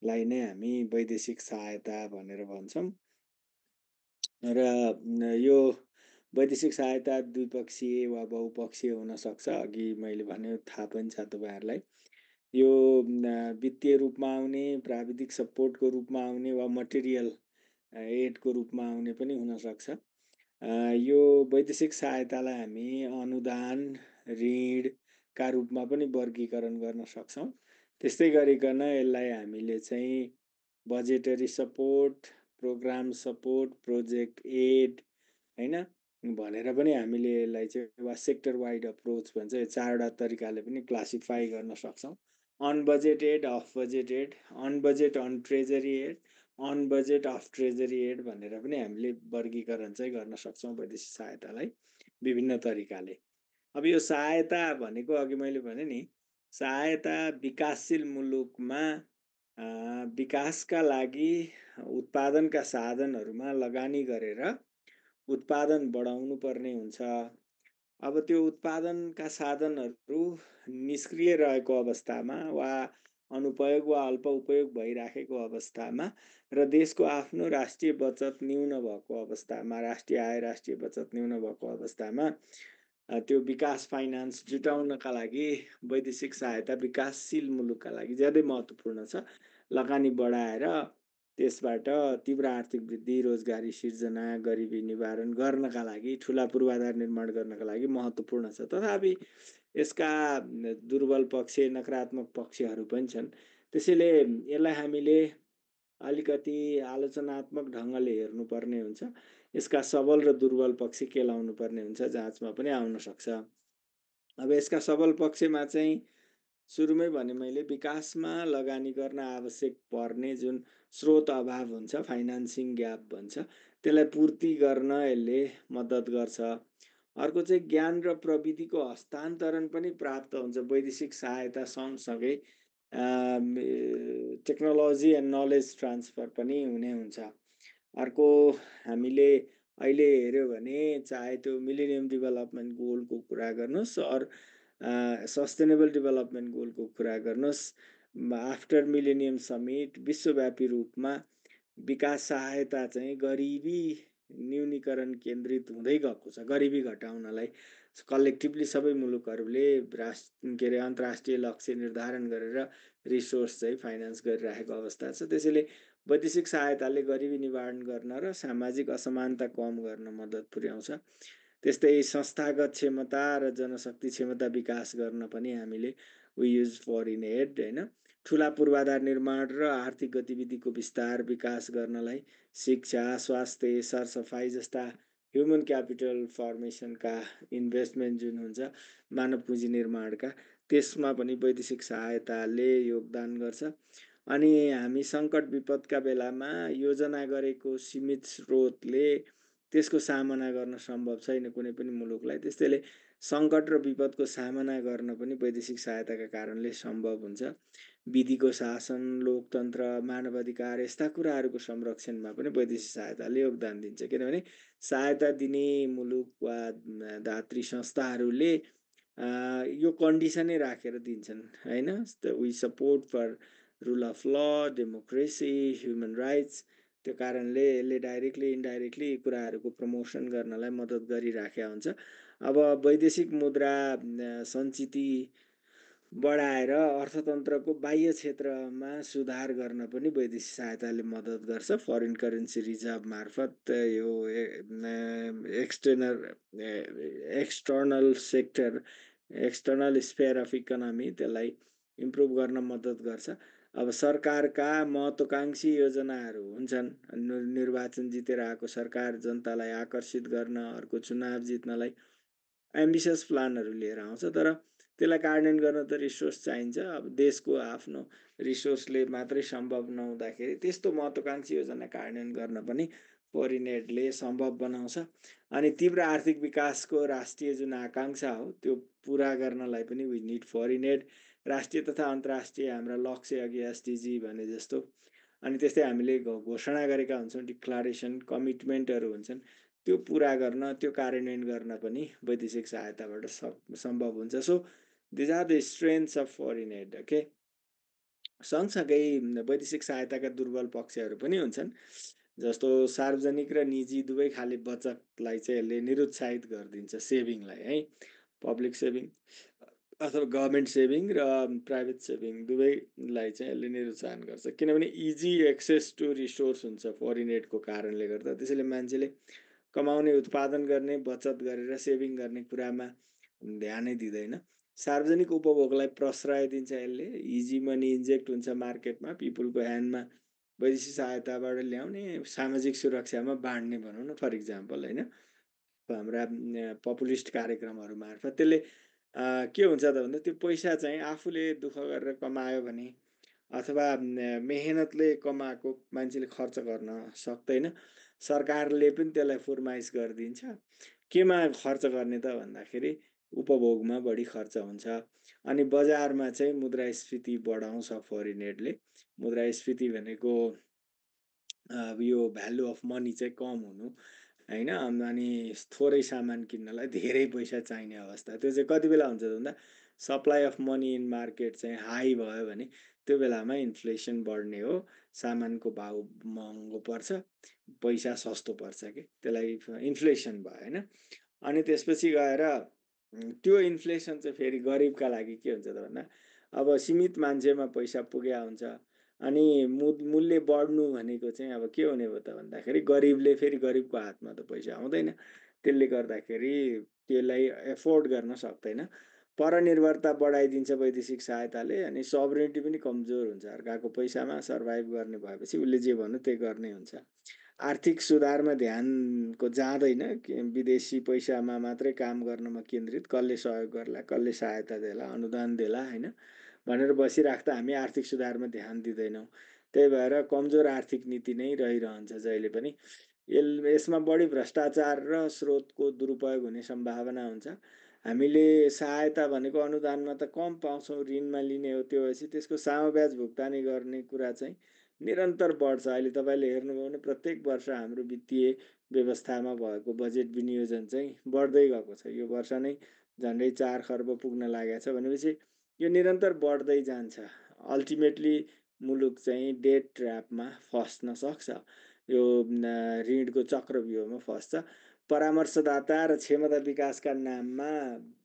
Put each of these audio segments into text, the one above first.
लाई नै हामी वैदेशिक सहायता भनेर भन्छौँ र यो वैदेशिक सहायता द्विपक्षीय वा बहुपक्षीय हुन सक्छ। अघि मैले भने थाहा पनि छ तपाईहरुलाई। यो वित्तीय रूपमा आउने, प्राविधिक सपोर्टको रूपमा आउने वा मटेरियल एडको रूपमा आउने पनि हुन सक्छ। यो वैदेशिक सहायतालाई हामी अनुदान, ऋणका रूपमा पनि वर्गीकरण गर्न सक्छौँ। त्यस्तै गरिकन यसलाई हामीले चाहिँ budgetary support, programme support, project aid हैन भनेर पनि हामीले यसलाई चाहिँ वा सेक्टर वाइड अप्रोच भन्छ। यो चारवटा तरिकाले पनि क्लासिफाई गर्न सक्छौँ। On budget aid, off budget aid, on budget on treasury aid, on budget off treasury aid भनेर पनि हामीले वर्गीकरण चाहिँ गर्न सक्छौँ वैदेशिक सहायतालाई विभिन्न तरिकाले। अब यो सहायता भनेको अघि मैले भने नि, सहायता विकासशील मुलुकमा विकासका लागि उत्पादनका साधनहरूमा लगानी गरेर उत्पादन बढाउनु पर्ने हुन्छ। अब त्यो उत्पादनका साधनहरू निष्क्रिय रहेको अवस्थामा वा अनुपयोग वा अल्प उपयोग भइराखेको अवस्थामा र देशको आफ्नो राष्ट्रिय बचत न्यून भएको अवस्थामा, राष्ट्रिय आय, राष्ट्रिय बचत न्यून भएको अवस्थामा त्यो विकास फाइनान्स जुटाउनका लागि वैदेशिक सहायता विकासशील मुलुकका लागि ज्यादै महत्त्वपूर्ण छ। लगानी बढाएर त्यसबाट तीव्र आर्थिक वृद्धि, रोजगारी सिर्जना, गरिबी निवारण गर्नका लागि, ठूला पूर्वाधार निर्माण गर्नका लागि महत्त्वपूर्ण छ। तथापि यसका दुर्बल पक्ष, नकारात्मक पक्षहरू पनि छन्। त्यसैले यसलाई हामीले अलिकति आलोचनात्मक ढङ्गले हेर्नुपर्ने हुन्छ। यसका सबल र दुर्बल पक्ष केलाउनु पर्ने हुन्छ, जाँचमा पनि आउन सक्छ। अब यसका सबल पक्षमा चाहिँ सुरुमै भने मैले विकासमा लगानी गर्न आवश्यक पर्ने जुन स्रोत अभाव हुन्छ, फाइनान्सिङ ग्याप भन्छ, त्यसलाई पूर्ति गर्न यसले मद्दत गर्छ। अर्को चाहिँ ज्ञान र प्रविधिको हस्तान्तरण पनि प्राप्त हुन्छ वैदेशिक सहायता सँगसँगै टेक्नोलोजी एन्ड नलेज ट्रान्सफर पनि हुने हुन्छ। अर्को हामीले अहिले हेर्यो भने चाहे त्यो मिलेनियम डेभलपमेन्ट गोलको कुरा गर्नुहोस् अर सस्टेनेबल डेभलपमेन्ट गोलको कुरा गर्नुहोस्, आफ्टर मिलेनियम समिट विश्वव्यापी रूपमा विकास सहायता चाहिँ गरिबी न्यूनीकरण केन्द्रित हुँदै गएको छ। गरिबी घटाउनलाई कलेक्टिभली सबै मुलुकहरूले के अरे अन्तर्राष्ट्रिय लक्ष्य निर्धारण गरेर रिसोर्स चाहिँ फाइनान्स गरिरहेको अवस्था छ। त्यसैले वैदेशिक सहायताले गरिबी निवारण गर्न र सामाजिक असमानता कम गर्न मद्दत पुर्याउँछ। त्यस्तै संस्थागत क्षमता र जनशक्ति क्षमता विकास गर्न पनि हामीले वी युज फरेन एड हैन। ठूला पूर्वाधार निर्माण र आर्थिक गतिविधिको विस्तार विकास गर्नलाई शिक्षा, स्वास्थ्य, सरसफाइ जस्ता ह्युमन क्यापिटल फर्मेसनका इन्भेस्टमेन्ट जुन हुन्छ मानव पुँजी निर्माणका, त्यसमा पनि वैदेशिक सहायताले योगदान गर्छ। अनि हामी सङ्कट विपदका बेलामा योजना गरेको सीमित स्रोतले त्यसको सामना गर्न सम्भव छैन कुनै पनि मुलुकलाई। त्यसैले सङ्कट र विपदको सामना गर्न पनि वैदेशिक सहायताका कारणले सम्भव हुन्छ। विधिको शासन, लोकतन्त्र, मानवाधिकार यस्ता कुराहरूको संरक्षणमा पनि वैदेशिक सहायताले योगदान दिन्छ। किनभने सहायता दिने मुलुक वा दात्री संस्थाहरूले यो कन्डिसनै राखेर दिन्छन् हैन। We support for rule of law, democracy, human rights. त्यो कारणले यसले डाइरेक्टली इन्डाइरेक्टली यी कुराहरूको प्रमोसन गर्नलाई मद्दत गरिराखेको हुन्छ। अब वैदेशिक मुद्रा सञ्चिति बढाएर अर्थतन्त्रको बाह्य क्षेत्रमा सुधार गर्न पनि वैदेशिक सहायताले मद्दत गर्छ। फरेन करेन्सी रिजर्भ मार्फत यो external sector, external sphere of economy त्यसलाई इम्प्रुभ गर्न मद्दत गर्छ। अब सरकारका महत्त्वकांक्षी योजनाहरू हुन्छन्। निर्वाचन जितेर आएको सरकार जनतालाई आकर्षित गर्न, अर्को चुनाव जित्नलाई एम्बिसियस प्लानहरू लिएर आउँछ। तर त्यसलाई कार्यान्वयन गर्न त रिसोर्स चाहिन्छ। अब देशको आफ्नो रिसोर्सले मात्रै सम्भव नहुँदाखेरि त्यस्तो महत्त्वकांक्षी योजना कार्यान्वयन गर्न पनि फरेन एडले सम्भव बनाउँछ। अनि तीव्र आर्थिक विकासको राष्ट्रिय जुन आकांक्षा हो त्यो पुरा गर्नलाई पनि वी निड फरेन एड। राष्ट्रिय तथा अन्तर्राष्ट्रिय हाम्रा लक्ष्य अघि एसडिजी भने जस्तो, अनि त्यस्तै हामीले घोषणा गरेका हुन्छौँ, डिक्लारेसन, कमिटमेन्टहरू हुन्छन्, त्यो पुरा गर्न, त्यो कार्यान्वयन गर्न पनि वैदेशिक सहायताबाट सम्भव हुन्छ। So these are the strengths of foreign aid. Okay, सँगसँगै वैदेशिक सहायताका दुर्बल पक्षहरू पनि हुन्छन्। जस्तो सार्वजनिक र निजी दुवै खाले बचतलाई चाहिँ यसले निरुत्साहित गरिदिन्छ, सेभिङलाई है। पब्लिक सेभिङ अथवा गभर्मेन्ट सेभिङ र प्राइभेट सेभिङ दुवैलाई चाहिँ यसले निरुत्साहन गर्छ, किनभने इजी एक्सेस टु रिसोर्स हुन्छ फरेन एडको कारणले गर्दा। त्यसैले मान्छेले कमाउने, उत्पादन गर्ने, बचत गरेर सेभिङ गर्ने कुरामा ध्यानै दिँदैन। सार्वजनिक उपभोगलाई प्रश्रय दिन्छ यसले। इजी मनी इन्जेक्ट हुन्छ मार्केटमा, पिपुलको ह्यान्डमा वैदेशिक सहायताबाट ल्याउने, सामाजिक सुरक्षामा बाँड्ने भनौँ न, फर इक्जाम्पल होइन। हाम्रा पपुलिस्ट कार्यक्रमहरू मार्फत त्यसले के हुन्छ त भन्दा त्यो पैसा चाहिँ आफूले दुःख गरेर कमायो भने अथवा मेहनतले कमाएको मान्छेले खर्च गर्न सक्दैन। सरकारले पनि त्यसलाई फुर्माइस गरिदिन्छ। केमा खर्च गर्ने त भन्दाखेरि उपभोगमा बढी खर्च हुन्छ। अनि बजारमा चाहिँ मुद्रास्फीति बढाउँछ फरेन एडले। मुद्रास्फीति भनेको यो भ्यालु अफ मनी चाहिँ कम हुनु होइन। अनि थोरै सामान किन्नलाई धेरै पैसा चाहिने अवस्था। त्यो चाहिँ कति बेला हुन्छ त भन्दा supply of money in market चाहिँ हाई भयो भने त्यो बेलामा इन्फ्लेसन बढ्ने हो, सामानको भाउ महँगो पर्छ, पैसा सस्तो पर्छ कि, त्यसलाई इन्फ्लेसन भयो होइन। अनि त्यसपछि गएर त्यो इन्फ्लेसन चाहिँ फेरि गरिबका लागि के हुन्छ त भन्दा अब सीमित मान्छेमा पैसा पुग्या हुन्छ। अनि मूल्य बढ्नु भनेको चाहिँ अब के हुने भयो त भन्दाखेरि गरिबले फेरि गरिबको हातमा त पैसा आउँदैन। त्यसले गर्दाखेरि त्यसलाई एफोर्ड गर्न सक्दैन। परनिर्भरता बढाइदिन्छ वैदेशिक सहायताले। अनि सबरिनिटी पनि कमजोर हुन्छ। अर्काको पैसामा सर्भाइभ गर्ने भएपछि उसले जे भन्यो त्यही गर्ने हुन्छ। आर्थिक सुधारमा ध्यानको जाँदैन, विदेशी पैसामा मात्रै काम गर्नमा केन्द्रित, कसले सहयोग गर्ला, कसले सहायता देला, अनुदान देला होइन भनेर बसिराख्दा हामी आर्थिक सुधारमा ध्यान दिँदैनौँ। त्यही भएर कमजोर आर्थिक नीति नै रहिरहन्छ जहिले पनि। यसमा बढी भ्रष्टाचार र स्रोतको दुरुपयोग हुने सम्भावना हुन्छ। हामीले सहायता भनेको अनुदानमा त कम पाउँछौँ, ऋणमा लिने हो, त्यो भएपछि त्यसको सामोब्याज भुक्तानी गर्ने कुरा चाहिँ निरन्तर बढ्छ। अहिले तपाईँले हेर्नुभयो भने प्रत्येक वर्ष हाम्रो वित्तीय व्यवस्थामा भएको बजेट विनियोजन चाहिँ बढ्दै गएको छ। यो वर्ष नै झन्डै 4 खर्ब पुग्न लागेको छ भनेपछि यो निरन्तर बढ्दै जान्छ। अल्टिमेटली मुलुक चाहिँ डेट ट्र्यापमा फस्न सक्छ, यो ऋणको चक्रव्यूहमा फस्छ। परामर्शदाता र क्षमता विकासका नाममा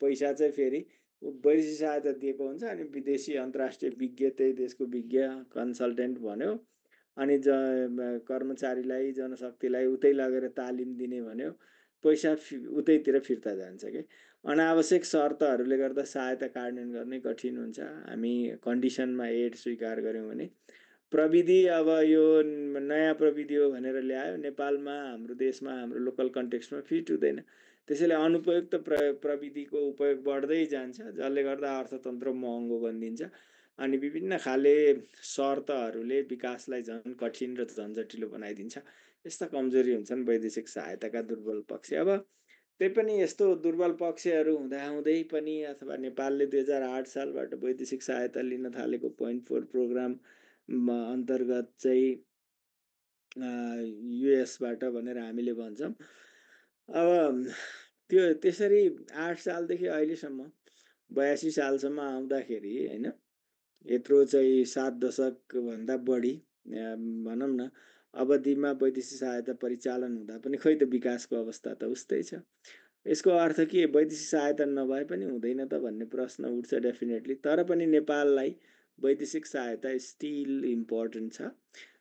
पैसा चाहिँ फेरि वैदेशिक सहायता दिएको हुन्छ। अनि विदेशी अन्तर्राष्ट्रिय विज्ञ, त्यही देशको विज्ञ कन्सल्टेन्ट भन्यो, अनि कर्मचारीलाई, जनशक्तिलाई उतै लगेर तालिम दिने भन्यो, पैसा उतैतिर फिर्ता जान्छ कि। अनावश्यक शर्तहरूले गर्दा सहायता कार्यान्वयन गर्ने कठिन हुन्छ। हामी कन्डिसनमा एड स्वीकार गऱ्यौँ भने प्रविधि अब यो नयाँ प्रविधि हो भनेर ल्यायो, नेपालमा, हाम्रो देशमा, हाम्रो लोकल कन्टेक्स्टमा फिट हुँदैन। त्यसैले अनुपयुक्त प्रविधिको उपयोग बढ्दै जान्छ, जसले गर्दा अर्थतन्त्र महँगो बनिदिन्छ। अनि विभिन्न खाले शर्तहरूले विकासलाई झन् कठिन र झन्झटिलो बनाइदिन्छ। यस्ता कमजोरी हुन्छन् वैदेशिक सहायताका दुर्बल पक्ष। अब त्यही पनि यस्तो दुर्बल पक्षहरू हुँदाहुँदै पनि अथवा नेपालले 2008 सालबाट वैदेशिक सहायता लिन थालेको .4 प्रोग्राम अन्तर्गत चाहिँ युएसबाट भनेर हामीले भन्छौँ। अब त्यो त्यसरी 8 सालदेखि अहिलेसम्म 82 सालसम्म आउँदाखेरि होइन, यत्रो चाहिँ 7 दशकभन्दा बढी भनौँ न अवधिमा वैदेशिक सहायता परिचालन हुँदा पनि खै त विकासको अवस्था त उस्तै छ। यसको अर्थ के वैदेशिक सहायता नभए पनि हुँदैन त भन्ने प्रश्न उठ्छ डेफिनेटली। तर पनि नेपाललाई वैदेशिक सहायता स्टिल इम्पोर्टेन्ट छ।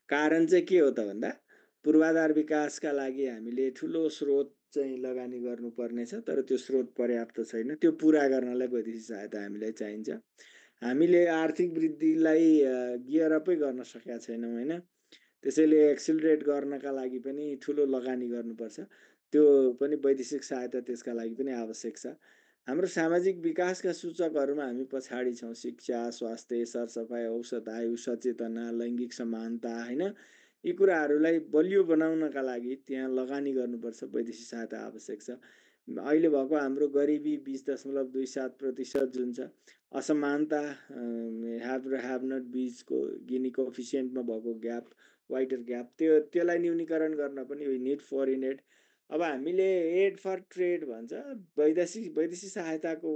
कारण चाहिँ के हो त भन्दा पूर्वाधार विकासका लागि हामीले ठुलो स्रोत चाहिँ लगानी गर्नुपर्नेछ, तर त्यो स्रोत पर्याप्त छैन। त्यो पुरा गर्नलाई वैदेशिक सहायता हामीलाई चाहिन्छ। हामीले आर्थिक वृद्धिलाई गियर अपै गर्न सकेका छैनौँ होइन। त्यसैले एक्सिलरेट गर्नका लागि पनि ठुलो लगानी गर्नुपर्छ। त्यो पनि वैदेशिक सहायता त्यसका लागि पनि आवश्यक छ। हाम्रो सामाजिक विकासका सूचकहरूमा हामी पछाडि छौँ। शिक्षा, स्वास्थ्य, सरसफाइ, औषध, आयु, सचेतना, लैङ्गिक समानता होइन, यी कुराहरूलाई बलियो बनाउनका लागि त्यहाँ लगानी गर्नुपर्छ, वैदेशिक सहायता आवश्यक छ। अहिले भएको हाम्रो गरिबी 20.27% जुन छ, असमानता, ह्याभ र ह्याभ नट बिचको गिनी कोफिसियन्टमा भएको ग्याप, वाइडर ग्याप, त्यसलाई न्यूनीकरण गर्न पनि वी निड फरेन एड। अब हामीले एड फर ट्रेड भन्छ, वैदेशिक सहायताको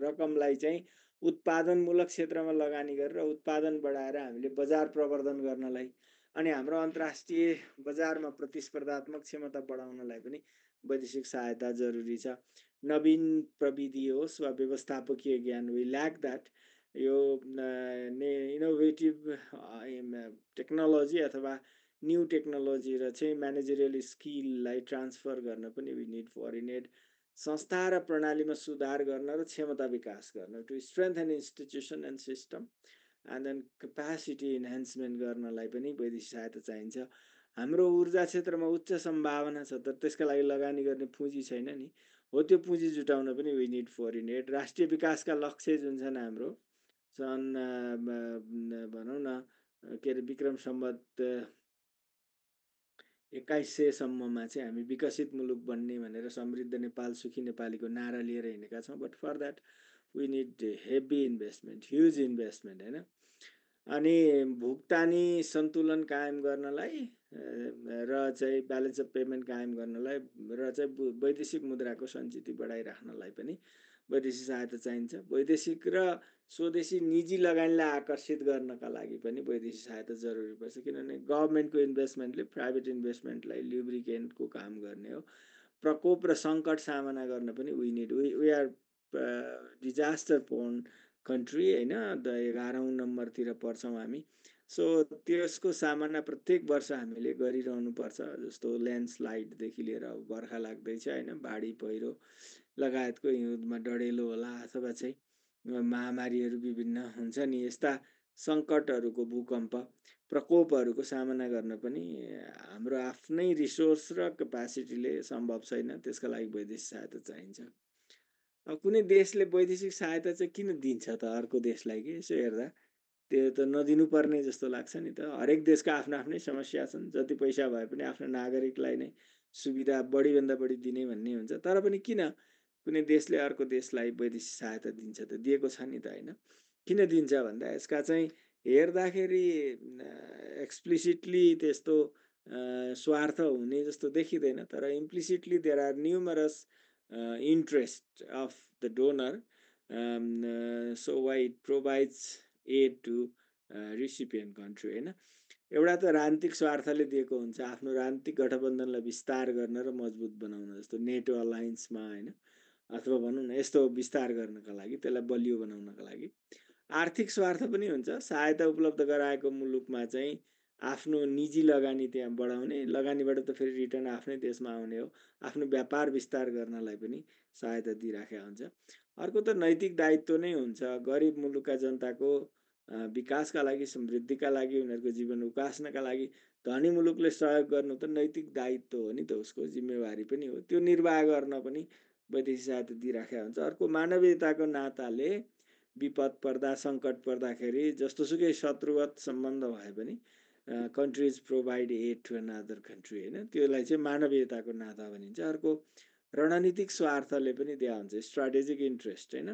रकमलाई चाहिँ उत्पादनमूलक क्षेत्रमा लगानी गरेर उत्पादन बढाएर हामीले बजार प्रवर्धन गर्नलाई अनि हाम्रो अन्तर्राष्ट्रिय बजारमा प्रतिस्पर्धात्मक क्षमता बढाउनलाई पनि वैदेशिक सहायता जरुरी छ। नवीन प्रविधि होस् वा व्यवस्थापकीय ज्ञान, वी ल्याक द्याट। यो इनोभेटिभ टेक्नोलोजी अथवा न्यू टेक्नोलोजी र चाहिँ म्यानेजरियल स्किललाई ट्रान्सफर गर्न पनि वी निड फरेन एड। संस्था र प्रणालीमा सुधार गर्न र क्षमता विकास गर्न, to strengthen institution and system and then capacity enhancement गर्नलाई पनि वैदेशिक सहायता चाहिन्छ। हाम्रो ऊर्जा क्षेत्रमा उच्च सम्भावना छ तर त्यसका लागि लगानी गर्ने पुँजी छैन नि, हो त्यो पुँजी जुटाउन पनि वी निड फरेन एड। राष्ट्रिय विकासका लक्ष्य जुन छन् हाम्रो सन् भनौँ न के अरे विक्रम सम्वत 2100सम्ममा चाहिँ हामी विकसित मुलुक बन्ने भनेर समृद्ध नेपाल सुखी नेपालीको नारा लिएर हिँडेका छौँ। But for that we need heavy investment, huge investment होइन। अनि भुक्तानी सन्तुलन कायम गर्नलाई र चाहिँ ब्यालेन्स अफ पेमेन्ट कायम गर्नलाई र चाहिँ वैदेशिक मुद्राको सञ्चिति बढाइराख्नलाई पनि वैदेशिक सहायता चाहिन्छ। वैदेशिक र स्वदेशी निजी लगानीलाई आकर्षित गर्नका लागि पनि वैदेशिक सहायता जरुरी पर्छ, किनभने गभर्मेन्टको इन्भेस्टमेन्टले प्राइभेट इन्भेस्टमेन्टलाई ल्युब्रिकेन्टको काम गर्ने हो। प्रकोप र सङ्कट सामना गर्न पनि we need, we are disaster prone country होइन, 11औं नम्बरतिर पर्छौँ हामी। सो त्यसको सामना प्रत्येक वर्ष हामीले गरिरहनु पर्छ, जस्तो ल्यान्डस्लाइडदेखि लिएर बर्खा लाग्दैछ होइन, बाढी पहिरो लगायतको हिउँदमा डढेलो होला अथवा चाहिँ महामारीहरू विभिन्न हुन्छ नि, यस्ता सङ्कटहरूको भूकम्प प्रकोपहरूको सामना गर्न पनि हाम्रो आफ्नै रिसोर्स र क्यापासिटीले सम्भव छैन, त्यसका लागि वैदेशिक सहायता चाहिन्छ। अब कुनै देशले वैदेशिक सहायता चाहिँ किन दिन्छ त अर्को देशलाई? कि यसो हेर्दा त्यो त नदिनु पर्ने जस्तो लाग्छ नि त। हरेक देशका आफ्ना आफ्नै समस्या छन्, जति पैसा भए पनि आफ्नो नागरिकलाई नै सुविधा बढीभन्दा बढी दिने भन्ने हुन्छ। तर पनि किन कुनै देशले अर्को देशलाई वैदेशिक सहायता दिन्छ त? दिएको छ नि त होइन। किन दिन्छ भन्दा यसका चाहिँ हेर्दाखेरि एक्सप्लिसिटली त्यस्तो स्वार्थ हुने जस्तो देखिँदैन, तर implicitly there are numerous interest of the donor, so why it provides aid to recipient country होइन। एउटा त राजनीतिक स्वार्थले दिएको हुन्छ, आफ्नो राजनीतिक गठबन्धनलाई विस्तार गर्न र मजबुत बनाउन, जस्तो नेटो अलायन्समा होइन, अथवा भनौँ न यस्तो विस्तार गर्नका लागि, त्यसलाई बलियो बनाउनका लागि। आर्थिक स्वार्थ पनि हुन्छ, सहायता उपलब्ध गराएको मुलुकमा चाहिँ आफ्नो निजी लगानी त्यहाँ बढाउने, लगानीबाट त फेरि रिटर्न आफ्नै देशमा आउने हो, आफ्नो व्यापार विस्तार गर्नलाई पनि सहायता दिइराखेका हुन्छ। अर्को त नैतिक दायित्व नै हुन्छ, गरिब मुलुकका जनताको विकासका लागि, समृद्धिका लागि, उनीहरूको जीवन उकास्नका लागि धनी मुलुकले सहयोग गर्नु त नैतिक दायित्व हो नि त, उसको जिम्मेवारी पनि हो, त्यो निर्वाह गर्न पनि वैदेशिक सहायता दिइराखेका हुन्छ। अर्को मानवीयताको नाताले विपद पर्दा सङ्कट पर्दाखेरि जस्तोसुकै शत्रुवत सम्बन्ध भए पनि countries provide aid to another country होइन, त्यसलाई चाहिँ मानवीयताको नाता भनिन्छ। अर्को रणनीतिक स्वार्थले पनि दिया हुन्छ, स्ट्राटेजिक इन्ट्रेस्ट होइन।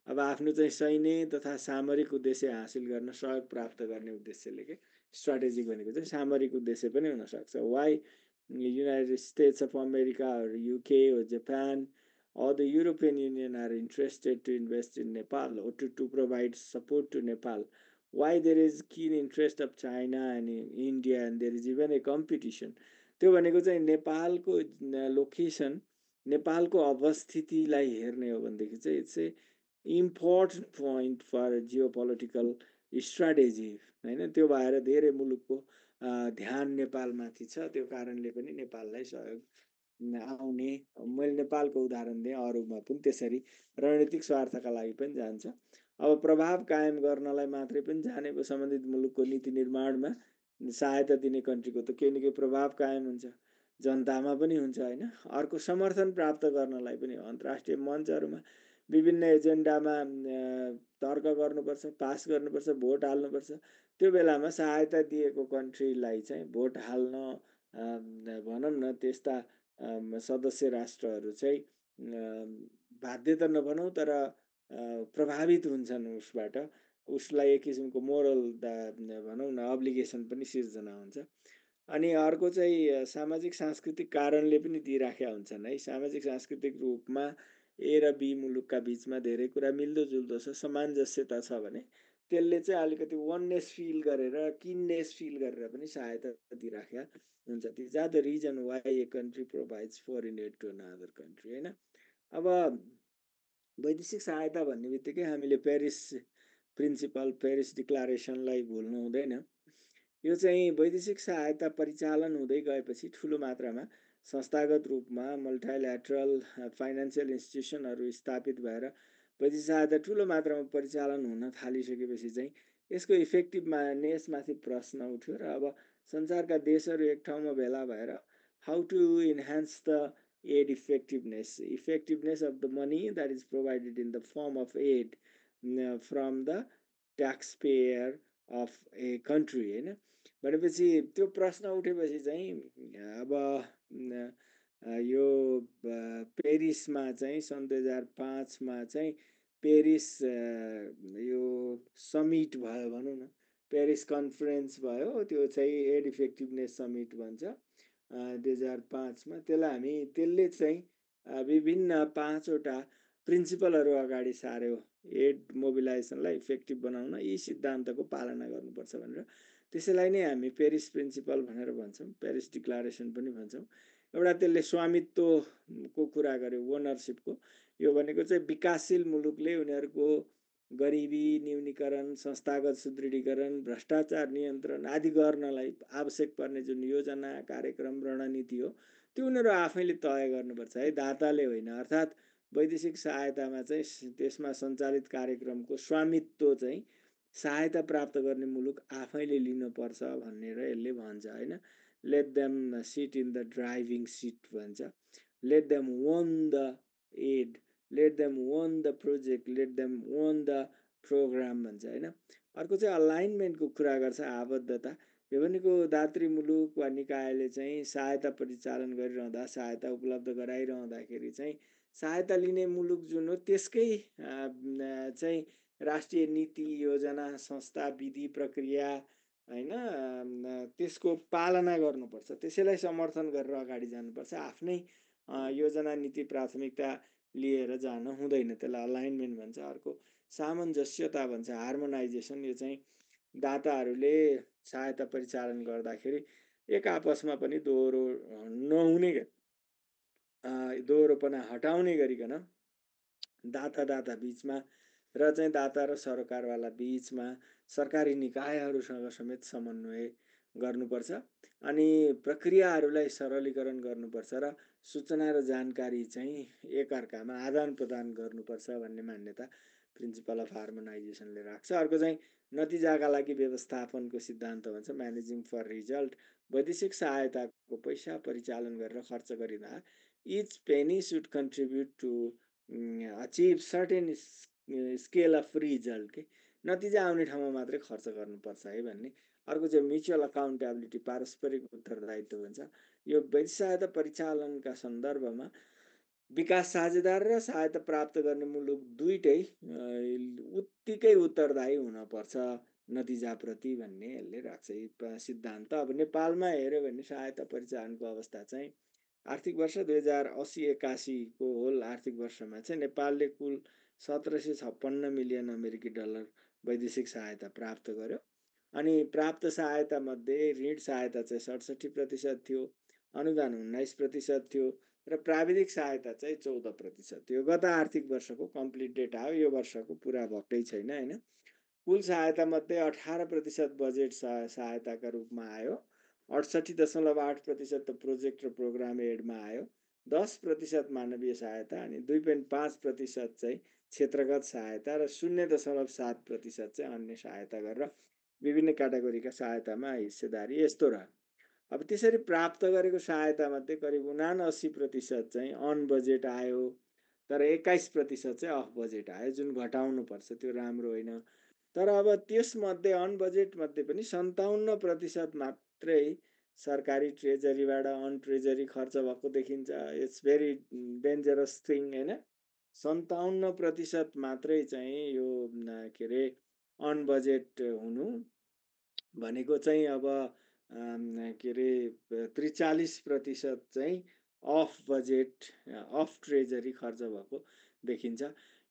अब आफ्नो चाहिँ सैन्य तथा सामरिक उद्देश्य हासिल गर्न सहयोग प्राप्त गर्ने उद्देश्यले के स्ट्राटेजिक भनेको चाहिँ सामरिक उद्देश्य पनि हुनसक्छ। Why United States of America UK Japan or the European Union are interested to invest in Nepal or to provide support to Nepal. Why there is keen interest of China and India and there is even a competition. त्यो भनेको चाहिँ नेपालको location, नेपालको अवस्थितिलाई हेर्ने हो भनेदेखि चाहिँ it's a important point for geopolitical strategy होइन। त्यो भएर धेरै मुलुकको ध्यान नेपालमाथि छ, त्यो कारणले पनि नेपाललाई सहयोग आउने, मैले नेपालको उदाहरण दिएँ, अरूमा पनि त्यसरी रणनीतिक स्वार्थका लागि पनि जान्छ। अब प्रभाव कायम गर्नलाई मात्रै पनि जाने, सम्बन्धित मुलुकको नीति निर्माणमा सहायता दिने कन्ट्रीको त केही न केही प्रभाव कायम हुन्छ, जनतामा पनि हुन्छ होइन। अर्को समर्थन प्राप्त गर्नलाई पनि अन्तर्राष्ट्रिय मञ्चहरूमा विभिन्न एजेन्डामा तर्क गर्नुपर्छ, पास गर्नुपर्छ, भोट हाल्नुपर्छ। त्यो बेलामा सहायता दिएको कन्ट्रीलाई चाहिँ भोट हाल्न भनौँ न त्यस्ता सदस्य राष्ट्रहरू चाहिँ बाध्य त नभनौँ तर प्रभावित हुन्छन् उसबाट, उसलाई एक किसिमको मोरल भनौँ न अब्लिगेसन पनि सिर्जना हुन्छ। अनि अर्को चाहिँ सामाजिक सांस्कृतिक कारणले पनि दिइराखेका हुन्छन् है। सामाजिक सांस्कृतिक रूपमा ए र बी मुलुकका बिचमा धेरै कुरा मिल्दोजुल्दो छ, सामञ्जस्यता छ भने त्यसले चाहिँ अलिकति वननेस फिल गरेर, किननेस फिल गरेर पनि सहायता दिइराख्या हुन्छ। These are the reason why a country provides foreign aid to another country होइन। अब वैदेशिक सहायता भन्ने बित्तिकै हामीले पेरिस प्रिन्सिपल, पेरिस डिक्लारेसनलाई भुल्नु हुँदैन। यो चाहिँ वैदेशिक सहायता परिचालन हुँदै गएपछि ठुलो मात्रामा संस्थागत रूपमा मल्टिल्याटरल फाइनेन्सियल इन्स्टिट्युसनहरू स्थापित भएर वैदेशिक सहायता ठुलो मात्रामा परिचालन हुन थालिसकेपछि चाहिँ यसको इफेक्टिभनेसमाथि प्रश्न उठ्यो र अब संसारका देशहरू एक ठाउँमा भेला भएर how to enhance the aid effectiveness of the money that is provided in the form of aid from the taxpayer of a country होइन। भनेपछि त्यो प्रश्न उठेपछि चाहिँ अब यो पेरिसमा चाहिँ सन् 2005मा चाहिँ पेरिस यो समिट भयो भनौँ न, पेरिस कन्फरेन्स भयो, त्यो चाहिँ एड इफेक्टिभनेस समिट भन्छ 2005मा। त्यसले चाहिँ विभिन्न 5वटा प्रिन्सिपलहरू अगाडि सार्यो एड मोबिलाइजेसनलाई इफेक्टिभ बनाउन यी सिद्धान्तको पालना गर्नुपर्छ भनेर। त्यसैलाई नै हामी पेरिस प्रिन्सिपल भनेर भन्छौँ, पेरिस डिक्लारेसन पनि भन्छौँ। एउटा त्यसले स्वामित्वको कुरा गर्यो, ओनरसिपको। यो भनेको चाहिँ विकासशील मुलुकले उनीहरूको गरिबी न्यूनीकरण, संस्थागत सुदृढीकरण, भ्रष्टाचार नियन्त्रण आदि गर्नलाई आवश्यक पर्ने जुन योजना, कार्यक्रम, रणनीति हो त्यो उनीहरू आफैले तय गर्नुपर्छ है, दाताले होइन। अर्थात् वैदेशिक सहायतामा चाहिँ त्यसमा सञ्चालित कार्यक्रमको स्वामित्व चाहिँ सहायता प्राप्त गर्ने मुलुक आफैले लिनुपर्छ भनेर यसले भन्छ होइन। Let them sit in the driving seat भन्छ, let them own the aid, let them own the project, let them own the program भन्छ होइन। अर्को चाहिँ अलाइनमेन्टको कुरा गर्छ, आबद्धता। यो भनेको दात्री मुलुक वा निकायले चाहिँ सहायता परिचालन गरिरहँदा, सहायता उपलब्ध गराइरहँदाखेरि चाहिँ सहायता लिने मुलुक जुन हो त्यसकै चाहिँ राष्ट्रिय नीति, योजना, संस्था, विधि, प्रक्रिया होइन त्यसको पालना गर्नुपर्छ, त्यसैलाई समर्थन गरेर अगाडि जानुपर्छ। आफ्नै योजना, नीति, प्राथमिकता लिएर जान हुँदैन, त्यसलाई अलाइनमेन्ट भन्छ। अर्को सामञ्जस्यता भन्छ, हार्मोनाइजेसन। यो चाहिँ दाताहरूले सहायता परिचालन गर्दाखेरि एक आपसमा पनि दोहोरो नहुने, दोहोरोपना हटाउने गरिकन दाता बिचमा र चाहिँ दाता र सरकारवाला बिचमा, सरकारी निकायहरूसँग समेत समन्वय गर्नुपर्छ। अनि प्रक्रियाहरूलाई सरलीकरण गर्नुपर्छ र सूचना र जानकारी चाहिँ एकअर्कामा आदान प्रदान गर्नुपर्छ भन्ने मान्यता प्रिन्सिपल अफ हार्मोनाइजेसनले राख्छ। अर्को चाहिँ नतिजाका लागि व्यवस्थापनको सिद्धान्त भन्छ, म्यानेजिङ फर रिजल्ट। वैदेशिक सहायताको पैसा परिचालन गरेर खर्च गरिँदा each penny should contribute to achieve certain scale of result के, नतिजा आउने ठाउँमा मात्रै खर्च गर्नुपर्छ है भन्ने। अर्को चाहिँ म्युचुअल अकाउन्टेबिलिटी, पारस्परिक उत्तरदायित्व भन्छ। यो वैदेशिक सहायता परिचालनका सन्दर्भमा विकास साझेदार र सहायता प्राप्त गर्ने मुलुक दुईटै उत्तिकै उत्तरदायी हुनपर्छ नतिजाप्रति भन्ने यसले राख्छ सिद्धान्त। अब नेपालमा हेऱ्यो भने सहायता परिचालनको अवस्था चाहिँ आर्थिक वर्ष 2080-81को होल आर्थिक वर्षमा चाहिँ नेपालले कुल 1756 मिलियन अमेरिकी डलर वैदेशिक सहायता प्राप्त गर्यो। अनि प्राप्त सहायता मध्ये ऋण सहायता चाहिँ 67% थियो, अनुदान 19% थियो र प्राविधिक सहायता चाहिँ 14% थियो। गत आर्थिक वर्षको कम्प्लिट डेटा हो, यो वर्षको पुरा भएकै छैन होइन। कुल सहायता मध्ये 18% बजेट सहायताका रूपमा आयो, 68.8% त प्रोजेक्ट र प्रोग्राम एडमा आयो, 10% मानवीय सहायता अनि 2.5% चाहिँ क्षेत्रगत सहायता र 0.7% चाहिँ अन्य सहायता गरेर विभिन्न क्याटेगोरीका सहायतामा हिस्सेदारी यस्तो रह्यो। अब त्यसरी प्राप्त गरेको सहायता मध्ये करिब 79% चाहिँ अन बजेट आयो, तर 21% चाहिँ अफ बजेट आयो, जुन घटाउनुपर्छ, त्यो राम्रो होइन। तर अब त्यसमध्ये अन बजेट मध्ये पनि 57% मात्रै सरकारी ट्रेजरीबाट अन ट्रेजरी खर्च भएको देखिन्छ। इट्स भेरी डेन्जरस थिङ होइन। 57% मात्रै चाहिँ यो के अरे अन बजेट हुनु भनेको चाहिँ अब के अरे 43% चाहिँ अफ बजेट, अफ ट्रेजरी खर्च भएको देखिन्छ।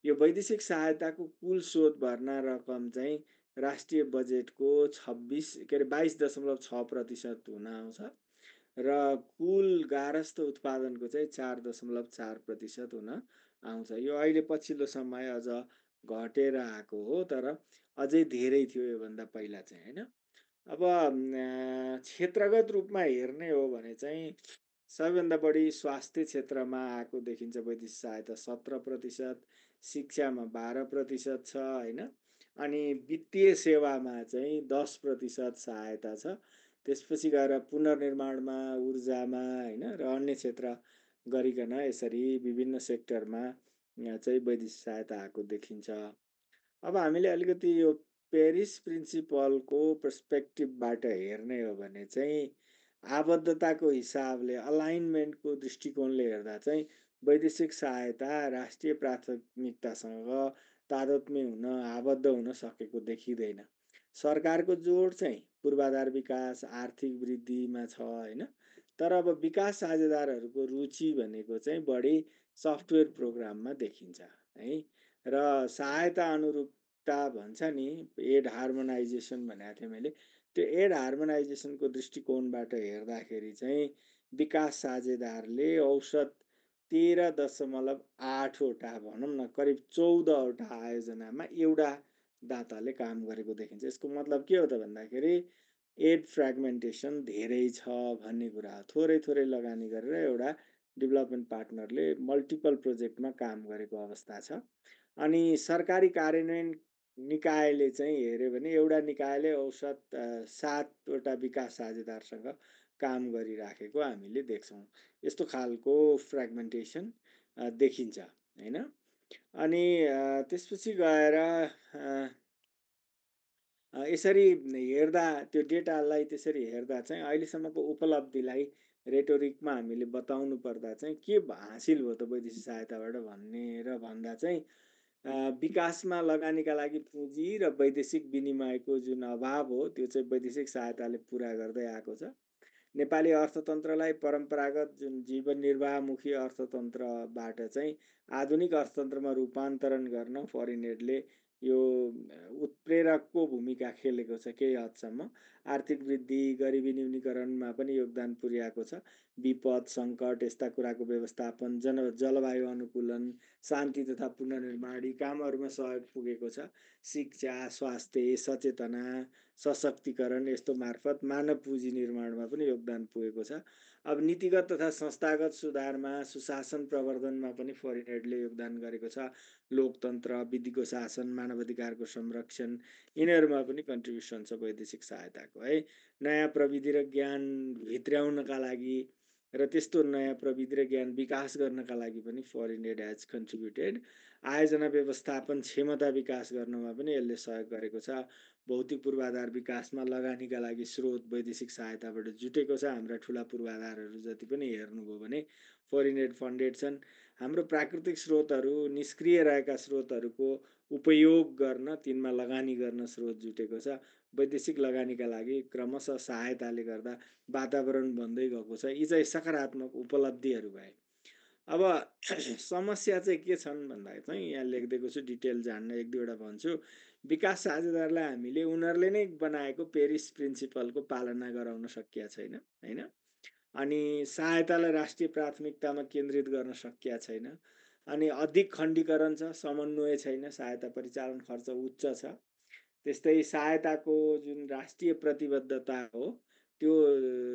यो वैदेशिक सहायताको कुल स्रोत भर्ना रकम चाहिँ राष्ट्रिय बजेटको 22.6% हुन आउँछ र कुल गारस्थ उत्पादनको चाहिँ 4.4% हुन आउँछ। यो अहिले पछिल्लो समय अझ घटेर आएको हो, तर अझै धेरै थियो योभन्दा पहिला चाहिँ, होइन। अब क्षेत्रगत रूपमा हेर्ने हो भने चाहिँ सबैभन्दा बढी स्वास्थ्य क्षेत्रमा आएको देखिन्छ वैदेशिक सहायता 17%, शिक्षामा 12% छ, होइन। अनि वित्तीय सेवामा चाहिँ 10% सहायता छ। त्यसपछि गएर पुनर्निर्माणमा, ऊर्जामा, होइन, र अन्य क्षेत्र गरिकन यसरी विभिन्न सेक्टरमा यहाँ चाहिँ वैदेशिक सहायता आएको देखिन्छ। अब हामीले अलिकति यो पेरिस प्रिन्सिपलको पर्सपेक्टिभबाट हेर्ने हो भने चाहिँ आबद्धताको हिसाबले, अलाइनमेन्टको दृष्टिकोणले हेर्दा चाहिँ वैदेशिक सहायता राष्ट्रिय प्राथमिकतासँग तादात्म्य हुन, आबद्ध हुन सकेको देखिँदैन। सरकारको जोड चाहिँ पूर्वाधार विकास, आर्थिक वृद्धिमा छ, होइन। तर अब विकास साझेदारहरूको रुचि भनेको चाहिँ बढी सफ्टवेयर प्रोग्राममा देखिन्छ है। र सहायता अनुरूपता भन्छ नि, एड हार्मोनाइजेसन भनेको थिएँ मैले, त्यो एड हार्मोनाइजेसनको दृष्टिकोणबाट हेर्दाखेरि चाहिँ विकास साझेदारले औसत 13.8वटा, भनौँ न करिब 14वटा आयोजनामा एउटा दाताले काम गरेको देखिन्छ। यसको मतलब के हो त भन्दाखेरि एड फ्रेगमेन्टेसन धेरै छ भन्ने कुरा हो। थोरै थोरै लगानी गरेर एउटा डेभलपमेन्ट पार्टनरले मल्टिपल प्रोजेक्टमा काम गरेको अवस्था छ। अनि सरकारी कार्यान्वयन निकायले चाहिँ हेऱ्यो भने एउटा निकायले औसत 7वटा विकास साझेदारसँग काम गरिराखेको हामीले देख्छौँ। यस्तो खालको फ्रेगमेन्टेसन देखिन्छ, होइन। अनि त्यसपछि गएर यसरी हेर्दा, त्यो डेटालाई त्यसरी हेर्दा चाहिँ अहिलेसम्मको उपलब्धिलाई रेटोरिकमा हामीले बताउनु पर्दा चाहिँ के हासिल भयो त वैदेशिक सहायताबाट भनेर भन्दा चाहिँ विकासमा लगानीका लागि पुँजी र वैदेशिक विनिमयको जुन अभाव हो त्यो चाहिँ वैदेशिक सहायताले पुरा गर्दै आएको छ। नेपाली अर्थतन्त्रलाई परम्परागत जुन जीवन निर्वाहमुखी अर्थतन्त्रबाट चाहिँ आधुनिक अर्थतन्त्रमा रूपान्तरण गर्न फरेन एडले यो उत्प्रेरकको भूमिका खेलेको छ केही हदसम्म। आर्थिक वृद्धि, गरिबी न्यूनीकरणमा पनि योगदान पुर्याएको छ। विपद, सङ्कट यस्ता कुराको व्यवस्थापन, जलवायु अनुकूलन, शान्ति तथा पुनर्निर्माण यी कामहरूमा सहयोग पुगेको छ। शिक्षा, स्वास्थ्य, सचेतना, सशक्तिकरण यस्तो मार्फत मानव पुँजी निर्माणमा पनि योगदान पुगेको छ। अब नीतिगत तथा संस्थागत सुधारमा, सुशासन प्रवर्धनमा पनि फरेन एडले योगदान गरेको छ। लोकतन्त्र, विधिको शासन, मानवाधिकारको संरक्षण यिनीहरूमा पनि कन्ट्रिब्युसन छ वैदेशिक सहायताको, है। नयाँ प्रविधि र ज्ञान भित्र्याउनका लागि र त्यस्तो नयाँ प्रविधि र ज्ञान विकास गर्नका लागि पनि फरेन एड हेज कन्ट्रिब्युटेड। आयोजना व्यवस्थापन क्षमता विकास गर्नमा पनि यसले सहयोग गरेको छ। भौतिक पूर्वाधार विकासमा लगानीका लागि स्रोत वैदेशिक सहायताबाट जुटेको छ। हाम्रा ठुला पूर्वाधारहरू जति पनि हेर्नुभयो भने फरेन एड फन्डेड छन्। हाम्रो प्राकृतिक स्रोतहरू, निष्क्रिय रहेका स्रोतहरूको उपयोग गर्न, तिनमा लगानी गर्न स्रोत जुटेको छ। वैदेशिक लगानीका लागि क्रमशः सहायताले गर्दा वातावरण बन्दै गएको छ। यी चाहिँ सकारात्मक उपलब्धिहरू भए। अब समस्या चाहिँ के छन् भन्दा चाहिँ यहाँ लेखिदिएको छु, डिटेल जान्न एक दुईवटा भन्छु। विकास साझेदारलाई हामीले उनीहरूले नै बनाएको पेरिस प्रिन्सिपलको पालना गराउन सकिया छैन, होइन। अनि सहायतालाई राष्ट्रिय प्राथमिकतामा केन्द्रित गर्न सकिया छैन। अनि अधिक खण्डीकरण छ, समन्वय छैन, सहायता परिचालन खर्च उच्च छ। त्यस्तै सहायताको जुन राष्ट्रिय प्रतिबद्धता हो त्यो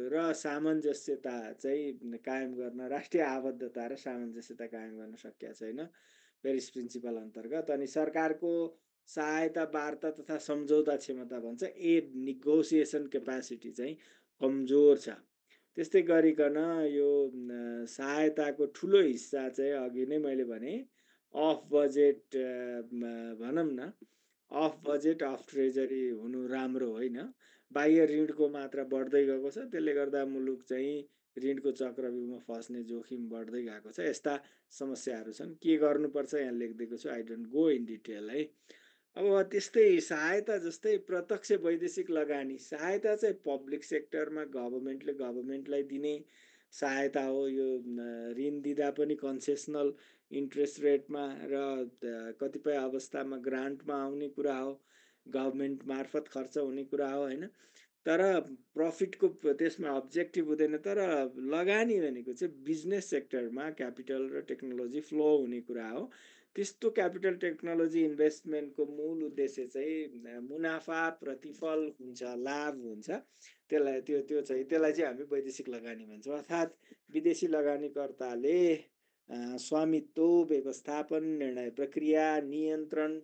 र सामञ्जस्यता चाहिँ कायम गर्न, राष्ट्रिय आबद्धता र सामञ्जस्यता कायम गर्न सकिया छैन पेरिस प्रिन्सिपल अन्तर्गत। अनि सरकारको सहायता वार्ता तथा सम्झौता क्षमता भन्छ, एड निगोसिएसन क्यापासिटी चाहिँ कमजोर छ। त्यस्तै गरिकन यो सहायताको ठुलो हिस्सा चाहिँ अघि नै मैले भने अफ बजेट, भनौँ न अफ बजेट अफ ट्रेजरी हुनु राम्रो होइन। बाह्य ऋणको मात्रा बढ्दै गएको छ, त्यसले गर्दा मुलुक चाहिँ ऋणको चक्रव्यूहमा फस्ने जोखिम बढ्दै गएको छ। यस्ता समस्याहरू छन्। के गर्नुपर्छ यहाँ लेखिदिएको छु, I don't go in detail, है। अब त्यस्तै सहायता जस्तै प्रत्यक्ष वैदेशिक लगानी सहायता चाहिँ पब्लिक सेक्टरमा गभर्मेन्टले गभर्मेन्टलाई दिने, सहायता हो। यो ऋण दिँदा पनि कन्सेसनल इन्ट्रेस्ट रेटमा र कतिपय अवस्थामा ग्रान्टमा आउने कुरा हो, गभर्मेन्ट मार्फत खर्च हुने कुरा हो होइन। तर प्रफिटको त्यसमा अब्जेक्टिभ हुँदैन। तर लगानी भनेको चाहिँ बिजनेस सेक्टरमा क्यापिटल र टेक्नोलोजी फ्लो हुने कुरा हो। त्यस्तो क्यापिटल टेक्नोलोजी इन्भेस्टमेन्टको मूल उद्देश्य चाहिँ मुनाफा, प्रतिफल हुन्छ, लाभ हुन्छ। त्यसलाई चाहिँ हामी वैदेशिक लगानी भन्छौँ। अर्थात् विदेशी लगानीकर्ताले स्वामित्व, व्यवस्थापन, निर्णय प्रक्रिया, नियन्त्रण,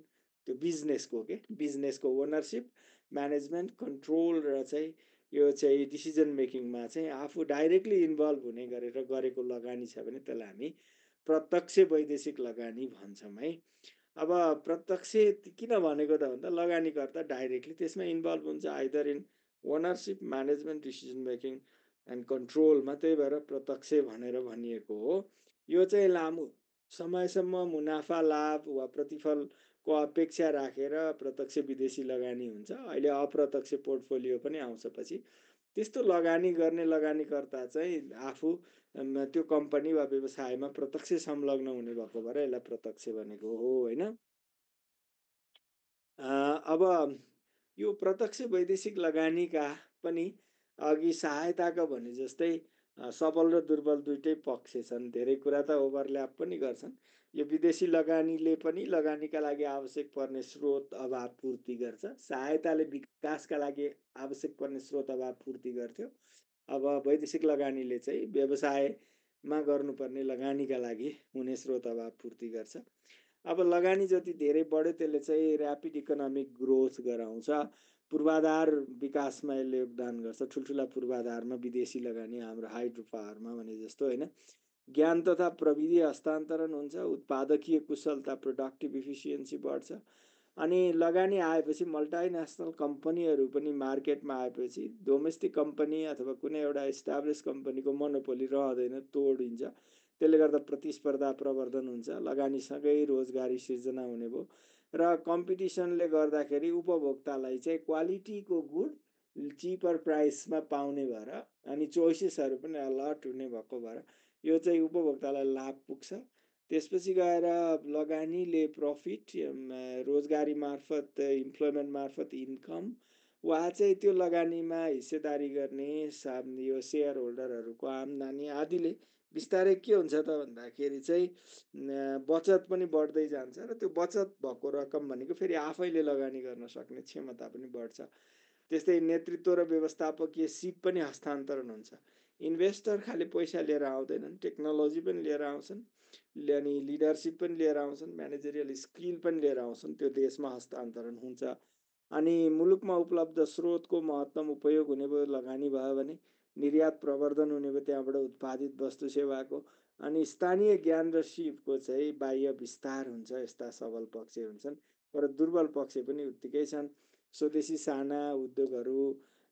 त्यो बिजनेसको ओनरसिप, म्यानेजमेन्ट, कन्ट्रोल र चाहिँ यो चाहिँ डिसिजन मेकिङमा चाहिँ आफू डाइरेक्टली इन्भल्भ हुने गरेर गरेको लगानी छ भने त्यसलाई हामी प्रत्यक्ष वैदेशिक लगानी भन्छौँ है। अब प्रत्यक्ष किन भनेको त भन्दा लगानीकर्ता डाइरेक्टली त्यसमा इन्भल्भ हुन्छ, either in ownership, management, decision making and कन्ट्रोलमा। त्यही भएर प्रत्यक्ष भनेर भनिएको हो। यो चाहिँ लामो समयसम्म मुनाफा, लाभ वा प्रतिफलको अपेक्षा राखेर प्रत्यक्ष विदेशी लगानी हुन्छ। अहिले अप्रत्यक्ष पोर्टफोलियो पनि आउँछ पछि। त्यस्तो लगानी गर्ने लगानीकर्ता चाहिँ आफू त्यो कम्पनी वा व्यवसायमा प्रत्यक्ष संलग्न हुने भएको भएर यसलाई प्रत्यक्ष भनेको हो होइन। अब यो प्रत्यक्ष वैदेशिक लगानीका पनि अघि सहायताका भने जस्तै सबल र दुर्बल दुइटै पक्ष छन्। धेरै कुरा त ओभरल्याप पनि गर्छन्। यो विदेशी लगानीले पनि लगानीका लागि आवश्यक पर्ने स्रोत अभाव पूर्ति गर्छ। सहायताले विकासका लागि आवश्यक पर्ने स्रोत अभाव पूर्ति गर्थ्यो। अब वैदेशिक लगानीले चाहिँ व्यवसायमा गर्नुपर्ने लगानीका लागि हुने स्रोत अभाव पूर्ति गर्छ। अब लगानी जति धेरै बढ्यो त्यसले चाहिँ ऱ्यापिड इकोनोमिक ग्रोथ गराउँछ, पूर्वाधार विकासमा यसले योगदान गर्छ। ठुल्ठुला पूर्वाधारमा विदेशी लगानी, हाम्रो हाइड्रो पावरमा भने जस्तो होइन। ज्ञान तथा प्रविधि हस्तान्तरण हुन्छ, उत्पादकीय कुशलता, प्रोडक्टिभ इफिसियन्सी बढ्छ। अनि लगानी आएपछि मल्टाइनेसनल कम्पनीहरू पनि मार्केटमा आएपछि डोमेस्टिक कम्पनी अथवा कुनै एउटा इस्टाब्लिस कम्पनीको मोनोपोली रहँदैन, तोडिन्छ। त्यसले गर्दा प्रतिस्पर्धा प्रवर्धन हुन्छ, लगानीसँगै रोजगारी सिर्जना हुने भयो र कम्पिटिसनले गर्दाखेरि उपभोक्तालाई चाहिँ क्वालिटीको गुड चिपर प्राइसमा पाउने भएर अनि चोइसेसहरू पनि अलर्ट हुने भएको भएर यो चाहिँ उपभोक्तालाई लाभ पुग्छ। त्यसपछि गएर लगानीले प्रफिट, रोजगारी मार्फत, इम्प्लोइमेन्ट मार्फत इन्कम वा चाहिँ त्यो लगानीमा हिस्सेदारी गर्ने यो सेयर होल्डरहरूको आम्दानी आदिले बिस्तारै के हुन्छ त भन्दाखेरि चाहिँ बचत पनि बढ्दै जान्छ र त्यो बचत भएको रकम भनेको फेरि आफैले लगानी गर्न सक्ने क्षमता पनि बढ्छ। त्यस्तै नेतृत्व र व्यवस्थापकीय सिप पनि हस्तान्तरण हुन्छ। इन्भेस्टर खालि पैसा लिएर आउँदैनन्, टेक्नोलोजी पनि लिएर आउँछन्, अनि लिडरसिप पनि लिएर आउँछन्, म्यानेजरियल स्किल पनि लिएर आउँछन्। त्यो देशमा हस्तान्तरण हुन्छ। अनि मुलुकमा उपलब्ध स्रोतको महत्तम उपयोग हुने भयो लगानी भयो भने, निर्यात प्रवर्धन हुने भयो त्यहाँबाट उत्पादित वस्तु सेवाको, अनि स्थानीय ज्ञान र सिपको चाहिँ बाह्य विस्तार हुन्छ। यस्ता सबल पक्ष हुन्छन्, तर दुर्बल पक्ष पनि उत्तिकै छन्। स्वदेशी साना उद्योगहरू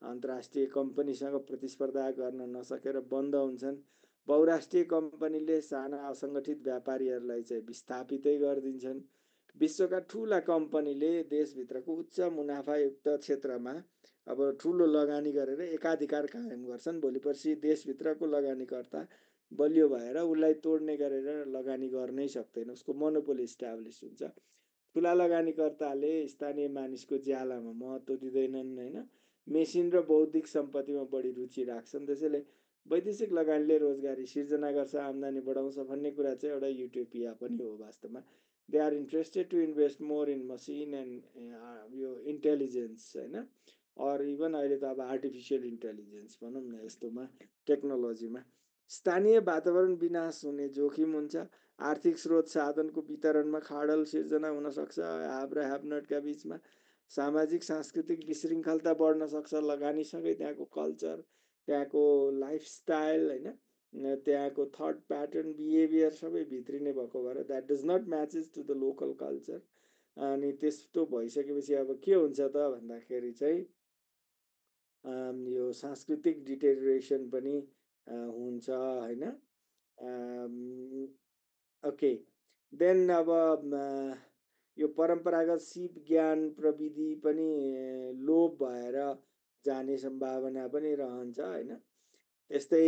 अन्तर्राष्ट्रिय कम्पनीसँग प्रतिस्पर्धा गर्न नसकेर बन्द हुन्छन्। बहुराष्ट्रिय कम्पनीले साना असङ्गठित व्यापारीहरूलाई चाहिँ विस्थापितै गरिदिन्छन्। विश्वका ठुला कम्पनीले देशभित्रको उच्च मुनाफायुक्त क्षेत्रमा अब ठुलो लगानी गरेर एकाधिकार कायम गर्छन्। भोलि पर्सि देशभित्रको लगानीकर्ता बलियो भएर उसलाई तोड्ने गरेर लगानी गर्नै सक्दैन, उसको मोनोपोली इस्टाब्लिस हुन्छ। ठुला लगानीकर्ताले स्थानीय मानिसको ज्यालामा महत्त्व दिँदैनन् होइन, मेसिन र बौद्धिक सम्पत्तिमा बढी रुचि राख्छन्। त्यसैले वैदेशिक लगानीले रोजगारी सिर्जना गर्छ, आम्दानी बढाउँछ भन्ने कुरा चाहिँ एउटा युटोपिया पनि हो वास्तवमा। They are interested to invest more in machine and यो इन्टेलिजेन्स होइन, अर इभन अहिले त अब आर्टिफिसियल इन्टेलिजेन्स भनौँ न, यस्तोमा टेक्नोलोजीमा। स्थानीय वातावरण विनाश हुने जोखिम हुन्छ। आर्थिक स्रोत साधनको वितरणमा खाडल सिर्जना हुन सक्छ ह्याभ र ह्याभ नटका बिचमा। सामाजिक सांस्कृतिक विशृङ्खलता बढ्न सक्छ लगानीसँगै। त्यहाँको कल्चर, त्यहाँको लाइफस्टाइल होइन, त्यहाँको थट प्याटर्न, बिहेभियर सबै भित्रिने भएको भएर that does not matches to the local culture. अनि त्यस्तो भइसकेपछि अब के हुन्छ त भन्दाखेरि चाहिँ यो सांस्कृतिक डिटेरियोरेसन पनि हुन्छ होइन। ओके, देन अब यो परम्परागत सिप, ज्ञान, प्रविधि पनि लोप भएर जाने सम्भावना पनि रहन्छ होइन। यस्तै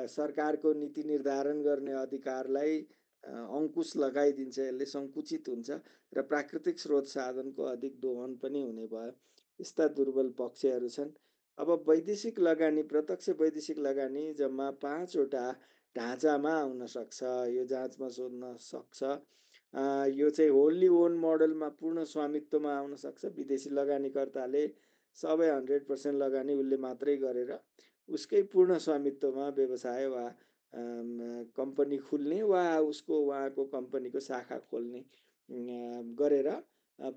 सरकारको नीति निर्धारण गर्ने अधिकारलाई अङ्कुश लगाइदिन्छ, यसले सङ्कुचित हुन्छ र प्राकृतिक स्रोत साधनको अधिक दोहन पनि हुने भयो। यस्ता दुर्बल पक्षहरू छन्। अब वैदेशिक लगानी, प्रत्यक्ष वैदेशिक लगानी जम्मा 5वटा ढाँचामा आउन सक्छ, यो जाँचमा सोध्न सक्छ। यो चाहिँ होल्ली ओन मोडलमा पूर्ण स्वामित्वमा आउन सक्छ। विदेशी लगानीकर्ताले सबै 100% लगानी उसले मात्रै गरेर उसकै पूर्ण स्वामित्वमा व्यवसाय वा कम्पनी खुल्ने वा उहाँको कम्पनीको शाखा खोल्ने गरेर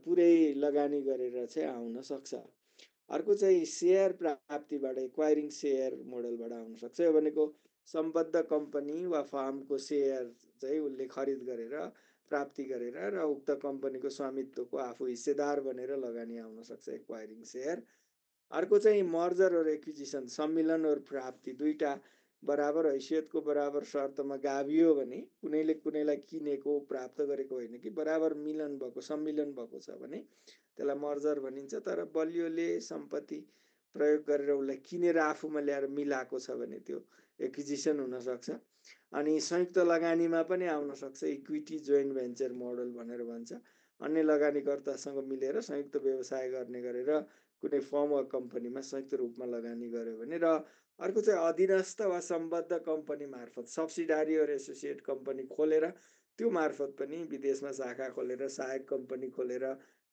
पुरै लगानी गरेर चाहिँ आउन सक्छ। अर्को चाहिँ सेयर प्राप्तिबाट, एक्वायरिङ सेयर मोडलबाट आउन सक्छ। यो भनेको सम्बद्ध कम्पनी वा फार्मको सेयर चाहिँ उसले खरिद गरेर प्राप्ति गरेर र उक्त कम्पनीको स्वामित्वको आफू हिस्सेदार बनेर लगानी आउन सक्छ, एक्वायरिङ सेयर। अर्को चाहिँ मर्जर और एक्विजिसन, सम्मिलन और प्राप्ति, दुईटा बराबर हैसियतको बराबर शर्तमा गाभियो भने, कुनैले कुनैलाई किनेको प्राप्त गरेको होइन कि बराबर मिलन भएको, सम्मिलन भएको छ भने त्यसलाई मर्जर भनिन्छ। तर बलियोले सम्पत्ति प्रयोग गरेर उसलाई किनेर आफूमा ल्याएर मिलाएको छ भने त्यो एक्विजिसन हुनसक्छ। अनि संयुक्त लगानीमा पनि आउन सक्छ, इक्विटी जोइन्ट भेन्चर मोडल भनेर भन्छ। अन्य लगानीकर्तासँग मिलेर संयुक्त व्यवसाय गर्ने गरेर कुनै फर्म वा कम्पनीमा संयुक्त रूपमा लगानी गर्यो भने। र अर्को चाहिँ अधीनस्थ वा सम्बद्ध कम्पनी मार्फत, सब्सिडारी और एसोसिएट कम्पनी खोलेर त्यो मार्फत पनि विदेशमा शाखा खोलेर सहायक कम्पनी खोलेर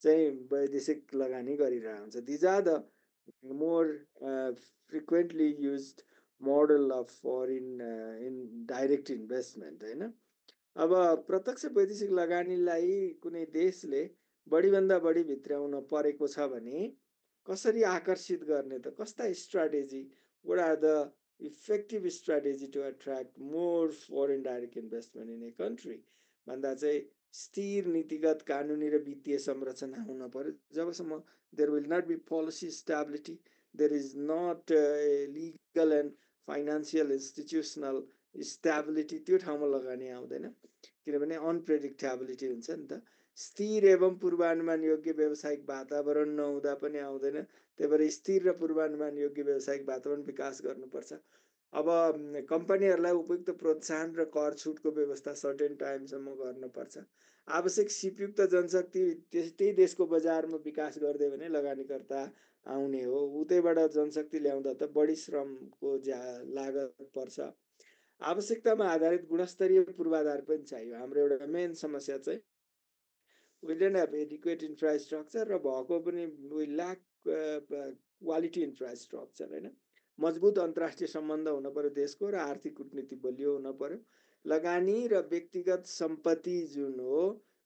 चाहिँ वैदेशिक लगानी गरिरहेको हुन्छ। These are the more frequently used model of foreign in direct investment, होइन। अब प्रत्यक्ष वैदेशिक लगानीलाई कुनै देशले बढीभन्दा बढी भित्र्याउन परेको छ भने कसरी आकर्षित गर्ने त, कस्ता strategy, what are the effective strategy to attract more foreign direct investment in a country भन्दा चाहिँ स्थिर नीतिगत, कानुनी र वित्तीय संरचना हुन पर्यो। जबसम्म there will not be policy stability, there is not legal and financial institutional stability, त्यो ठाउँमा लगानी आउँदैन, किनभने अनप्रेडिक्टेबिलिटी हुन्छ नि त। स्थिर एवं पूर्वानुमान योग्य व्यावसायिक वातावरण नहुँदा पनि आउँदैन। त्यही भएर स्थिर र पूर्वानुमान योग्य व्यावसायिक वातावरण विकास गर्नुपर्छ। अब कम्पनीहरूलाई उपयुक्त प्रोत्साहन र कर छुटको व्यवस्था सर्टेन टाइमसम्म गर्नुपर्छ। आवश्यक सिपयुक्त जनशक्ति त्यही देशको बजारमा विकास गरिदियो भने लगानीकर्ता आउने हो। उतैबाट जनशक्ति ल्याउँदा त बढी श्रमको लागत पर्छ। आवश्यकतामा आधारित गुणस्तरीय पूर्वाधार पनि चाहियो। हाम्रो एउटा मेन समस्या चाहिँ we don't have adequate infrastructure र भएको पनि we lack क्वालिटी इन्फ्रास्ट्रक्चर, होइन। मजबुत अन्तर्राष्ट्रिय सम्बन्ध हुन पर्यो देशको, र आर्थिक कूटनीति बलियो हुन पर्यो। लगानी र व्यक्तिगत सम्पत्ति जुन हो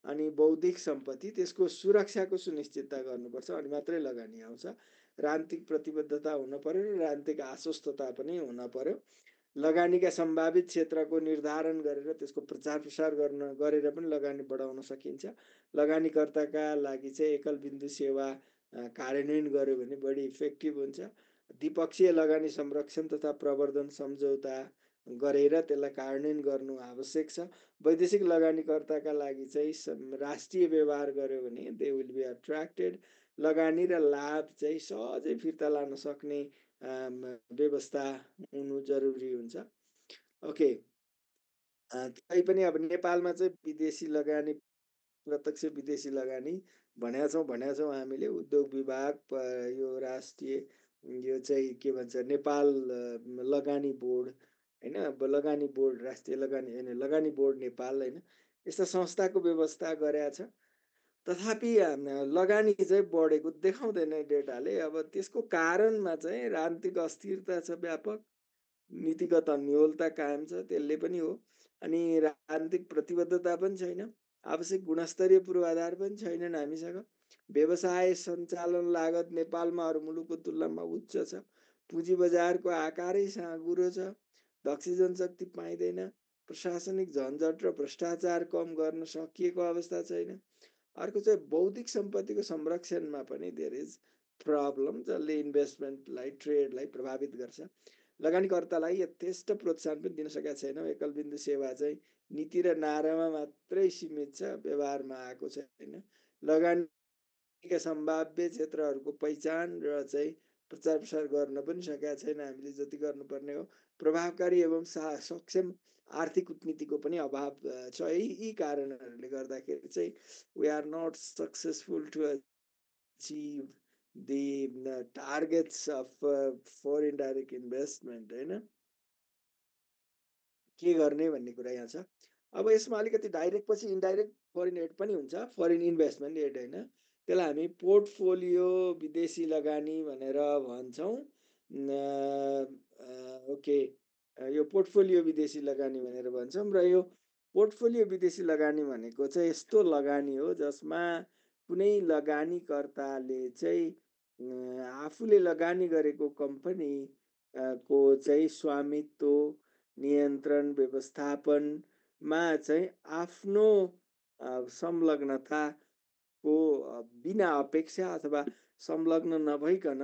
अनि बौद्धिक सम्पत्ति, त्यसको सुरक्षाको सुनिश्चितता गर्नुपर्छ, अनि मात्रै लगानी आउँछ। राजनीतिक प्रतिबद्धता हुन पर्यो र राजनीतिक आश्वस्तता पनि हुन पर्यो। लगानीका सम्भावित क्षेत्रको निर्धारण गरेर त्यसको प्रचार प्रसार गरेर पनि लगानी बढाउन सकिन्छ। लगानीकर्ताका लागि चाहिँ एकल बिन्दु सेवा कार्यान्वयन गर्यो भने बढी इफेक्टिभ हुन्छ। द्विपक्षीय लगानी संरक्षण तथा प्रवर्धन सम्झौता गरेर त्यसलाई कार्यान्वयन गर्नु आवश्यक छ। वैदेशिक लगानीकर्ताका लागि चाहिँ राष्ट्रिय व्यवहार गर्यो भने दे विल बी अट्र्याक्टेड। लगानी र लाभ चाहिँ सहजै फिर्ता लान सक्ने व्यवस्था हुनु जरुरी हुन्छ। ओके, तैपनि अब नेपालमा चाहिँ विदेशी लगानी, प्रत्यक्ष विदेशी लगानी भनेका छौँ हामीले। उद्योग विभाग, यो राष्ट्रिय, यो चाहिँ के भन्छ, नेपाल लगानी बोर्ड, होइन, लगानी बोर्ड, राष्ट्रिय लगानी होइन, लगानी बोर्ड नेपाल, होइन, यस्ता संस्थाको व्यवस्था गरेका छ। तथापि लगानी चाहिँ बढेको देखाउँदैन डेटाले। अब त्यसको कारणमा चाहिँ राजनीतिक अस्थिरता छ व्यापक, नीतिगत अन्योलता कायम छ, त्यसले पनि हो। अनि राजनीतिक प्रतिबद्धता पनि छैन, आवश्यक गुणस्तरीय पूर्वाधार पनि छैनन् हामीसँग। व्यवसाय सञ्चालन लागत नेपालमा अरू मुलुकको तुलनामा उच्च छ। पुँजी बजारको आकारै साँघुरो छ। दक्ष जनशक्ति पाइँदैन। प्रशासनिक झन्झट र भ्रष्टाचार कम गर्न सकिएको अवस्था छैन। अर्को चाहिँ बौद्धिक सम्पत्तिको संरक्षणमा पनि देयर इज प्रब्लम, जसले इन्भेस्टमेन्टलाई, ट्रेडलाई प्रभावित गर्छ। लगानीकर्तालाई यथेष्ट प्रोत्साहन पनि दिन सकेका छैनौँ। एकल बिन्दु सेवा चाहिँ नीति र नारामा मात्रै सीमित छ, व्यवहारमा आएको छैन। लगानीका सम्भाव्य क्षेत्रहरूको पहिचान र चाहिँ प्रचार प्रसार गर्न पनि सकेका छैन हामीले जति गर्नुपर्ने हो। प्रभावकारी एवं सक्षम आर्थिक कूटनीतिको पनि अभाव छ। यी कारणहरूले गर्दाखेरि चाहिँ we are not successful to achieve the targets of foreign direct investment होइन। के गर्ने भन्ने कुरा यहाँ छ। अब यसमा अलिकति डाइरेक्ट पछि इन्डाइरेक्ट फरेन एड पनि हुन्छ, फरेन इन्भेस्टमेन्ट एड होइन। त्यसलाई हामी पोर्टफोलियो विदेशी लगानी भनेर भन्छौँ। ओके, यो पोर्टफोलियो विदेशी लगानी भनेर भन्छौँ। र यो पोर्टफोलियो विदेशी लगानी भनेको चाहिँ यस्तो लगानी हो जसमा कुनै लगानीकर्ताले चाहिँ आफूले लगानी गरेको कम्पनी को चाहिँ स्वामित्व, नियन्त्रण, व्यवस्थापनमा चाहिँ आफ्नो संलग्नताको बिना अपेक्षा अथवा संलग्न नभइकन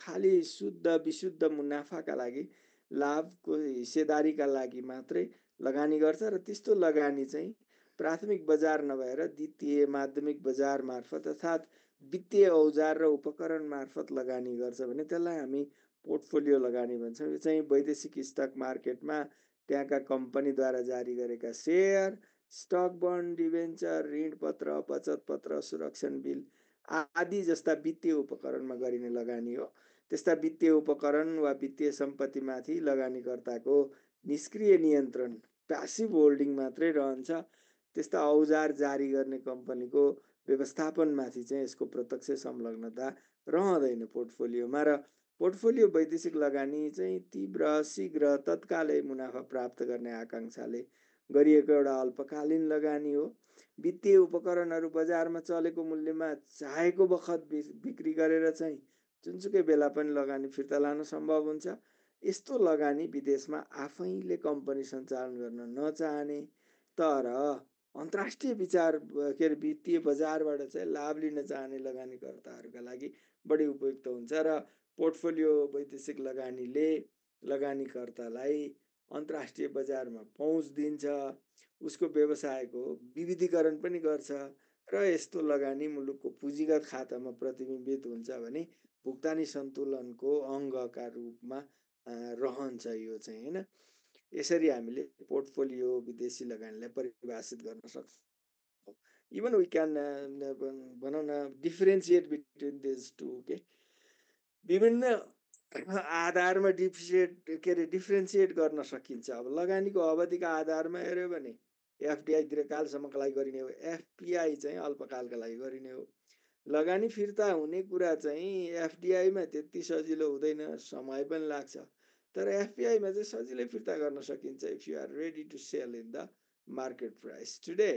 खालि शुद्ध विशुद्ध मुनाफाका लागि, लाभको हिस्सेदारीका लागि मात्रै लगानी गर्छ। र त्यस्तो लगानी चाहिँ प्राथमिक बजार नभएर द्वितीय माध्यमिक बजार मार्फत अर्थात् वित्तीय औजार र उपकरण मार्फत लगानी गर्छ भने त्यसलाई हामी पोर्टफोलियो लगानी भन्छौँ। यो चाहिँ वैदेशिक स्टक मार्केटमा त्यहाँका कम्पनीद्वारा जारी गरेका सेयर, स्टक बन्ड, डिभेन्चर, ऋणपत्र, बचत पत्र, सुरक्षण बिल आदि जस्ता वित्तीय उपकरणमा गरिने लगानी हो। त्यस्ता वित्तीय उपकरण वा वित्तीय सम्पत्तिमाथि लगानीकर्ताको निष्क्रिय नियन्त्रण, प्यासिभ होल्डिङ मात्रै रहन्छ। त्यस्ता औजार जारी गर्ने कम्पनीको व्यवस्थापनमाथि चाहिँ यसको प्रत्यक्ष संलग्नता रहँदैन पोर्टफोलियोमा। र पोर्टफोलियो वैदेशिक लगानी चाहिँ तीव्र, शीघ्र, तत्कालै मुनाफा प्राप्त गर्ने आकाङ्क्षाले गरिएको एउटा अल्पकालीन लगानी हो। वित्तीय उपकरणहरू बजारमा चलेको मूल्यमा चाहेको बखत बिक्री गरेर चाहिँ जुनसुकै बेला पनि लगानी फिर्ता लान सम्भव हुन्छ। यस्तो लगानी विदेशमा आफैले कम्पनी सञ्चालन गर्न नचाहने तर अन्तर्राष्ट्रिय वित्तीय बजारबाट चाहिँ लाभ लिन चाहने लगानीकर्ताहरूका लागि बढी उपयुक्त हुन्छ। र पोर्टफोलियो वैदेशिक लगानीले लगानीकर्तालाई अन्तर्राष्ट्रिय बजारमा पहुँच दिन्छ, उसको व्यवसायको विविधीकरण पनि गर्छ। र यस्तो लगानी मुलुकको पुँजीगत खातामा प्रतिबिम्बित हुन्छ भने भुक्तानी सन्तुलनको अङ्गका रूपमा रहन्छ यो चाहिँ होइन। यसरी हामीले पोर्टफोलियो विदेशी लगानीलाई परिभाषित गर्न सक्छौँ। इभन वी क्यान भनौँ न डिफरेन्सिएट बिट्विन दिज टु के विभिन्न आधारमा डिफ्रेन्सिएट गर्न सकिन्छ। अब लगानीको अवधिका आधारमा हेऱ्यो भने एफडिआई दीर्घकालसम्मका लागि गरिने हो, एफपिआई चाहिँ अल्पकालका लागि गरिने हो। लगानी फिर्ता हुने कुरा चाहिँ एफडिआईमा त्यति सजिलो हुँदैन, समय पनि लाग्छ। तर एफपिआईमा चाहिँ सजिलै फिर्ता गर्न सकिन्छ if you are ready to sell in the market price today.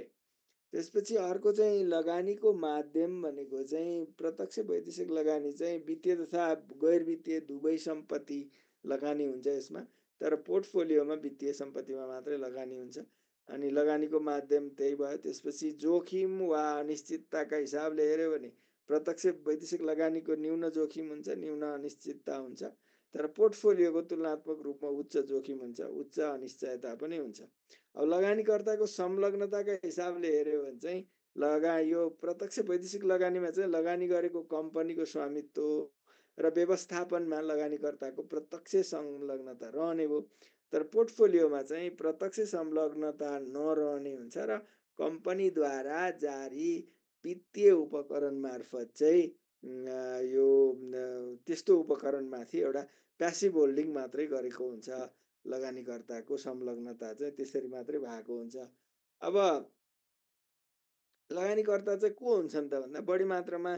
त्यसपछि अर्को चाहिँ लगानीको माध्यम भनेको चाहिँ प्रत्यक्ष वैदेशिक लगानी चाहिँ वित्तीय तथा गैर वित्तीय दुवै सम्पत्ति लगानी हुन्छ यसमा। तर पोर्टफोलियोमा वित्तीय सम्पत्तिमा मात्रै लगानी हुन्छ। अनि लगानीको माध्यम त्यही भयो। त्यसपछि जोखिम वा अनिश्चितताका हिसाबले हेऱ्यो भने प्रत्यक्ष वैदेशिक लगानीको न्यून जोखिम हुन्छ, न्यून अनिश्चितता हुन्छ। तर पोर्टफोलियोको तुलनात्मक रूपमा उच्च जोखिम हुन्छ, उच्च अनिश्चयता पनि हुन्छ। अब लगानीकर्ताको संलग्नताका हिसाबले हेऱ्यो भने चाहिँ यो प्रत्यक्ष वैदेशिक लगानीमा चाहिँ लगानी गरेको कम्पनीको स्वामित्व र व्यवस्थापनमा लगानीकर्ताको प्रत्यक्ष संलग्नता रहने भयो। तर पोर्टफोलियोमा चाहिँ प्रत्यक्ष संलग्नता नरहने हुन्छ र कम्पनीद्वारा जारी वित्तीय उपकरण मार्फत चाहिँ यो त्यस्तो उपकरणमाथि एउटा प्यासिभ होल्डिङ मात्रै गरेको हुन्छ। लगानीकर्ताको संलग्नता चाहिँ त्यसरी मात्रै भएको हुन्छ। अब लगानीकर्ता चाहिँ को हुन्छन् त भन्दा बढी मात्रामा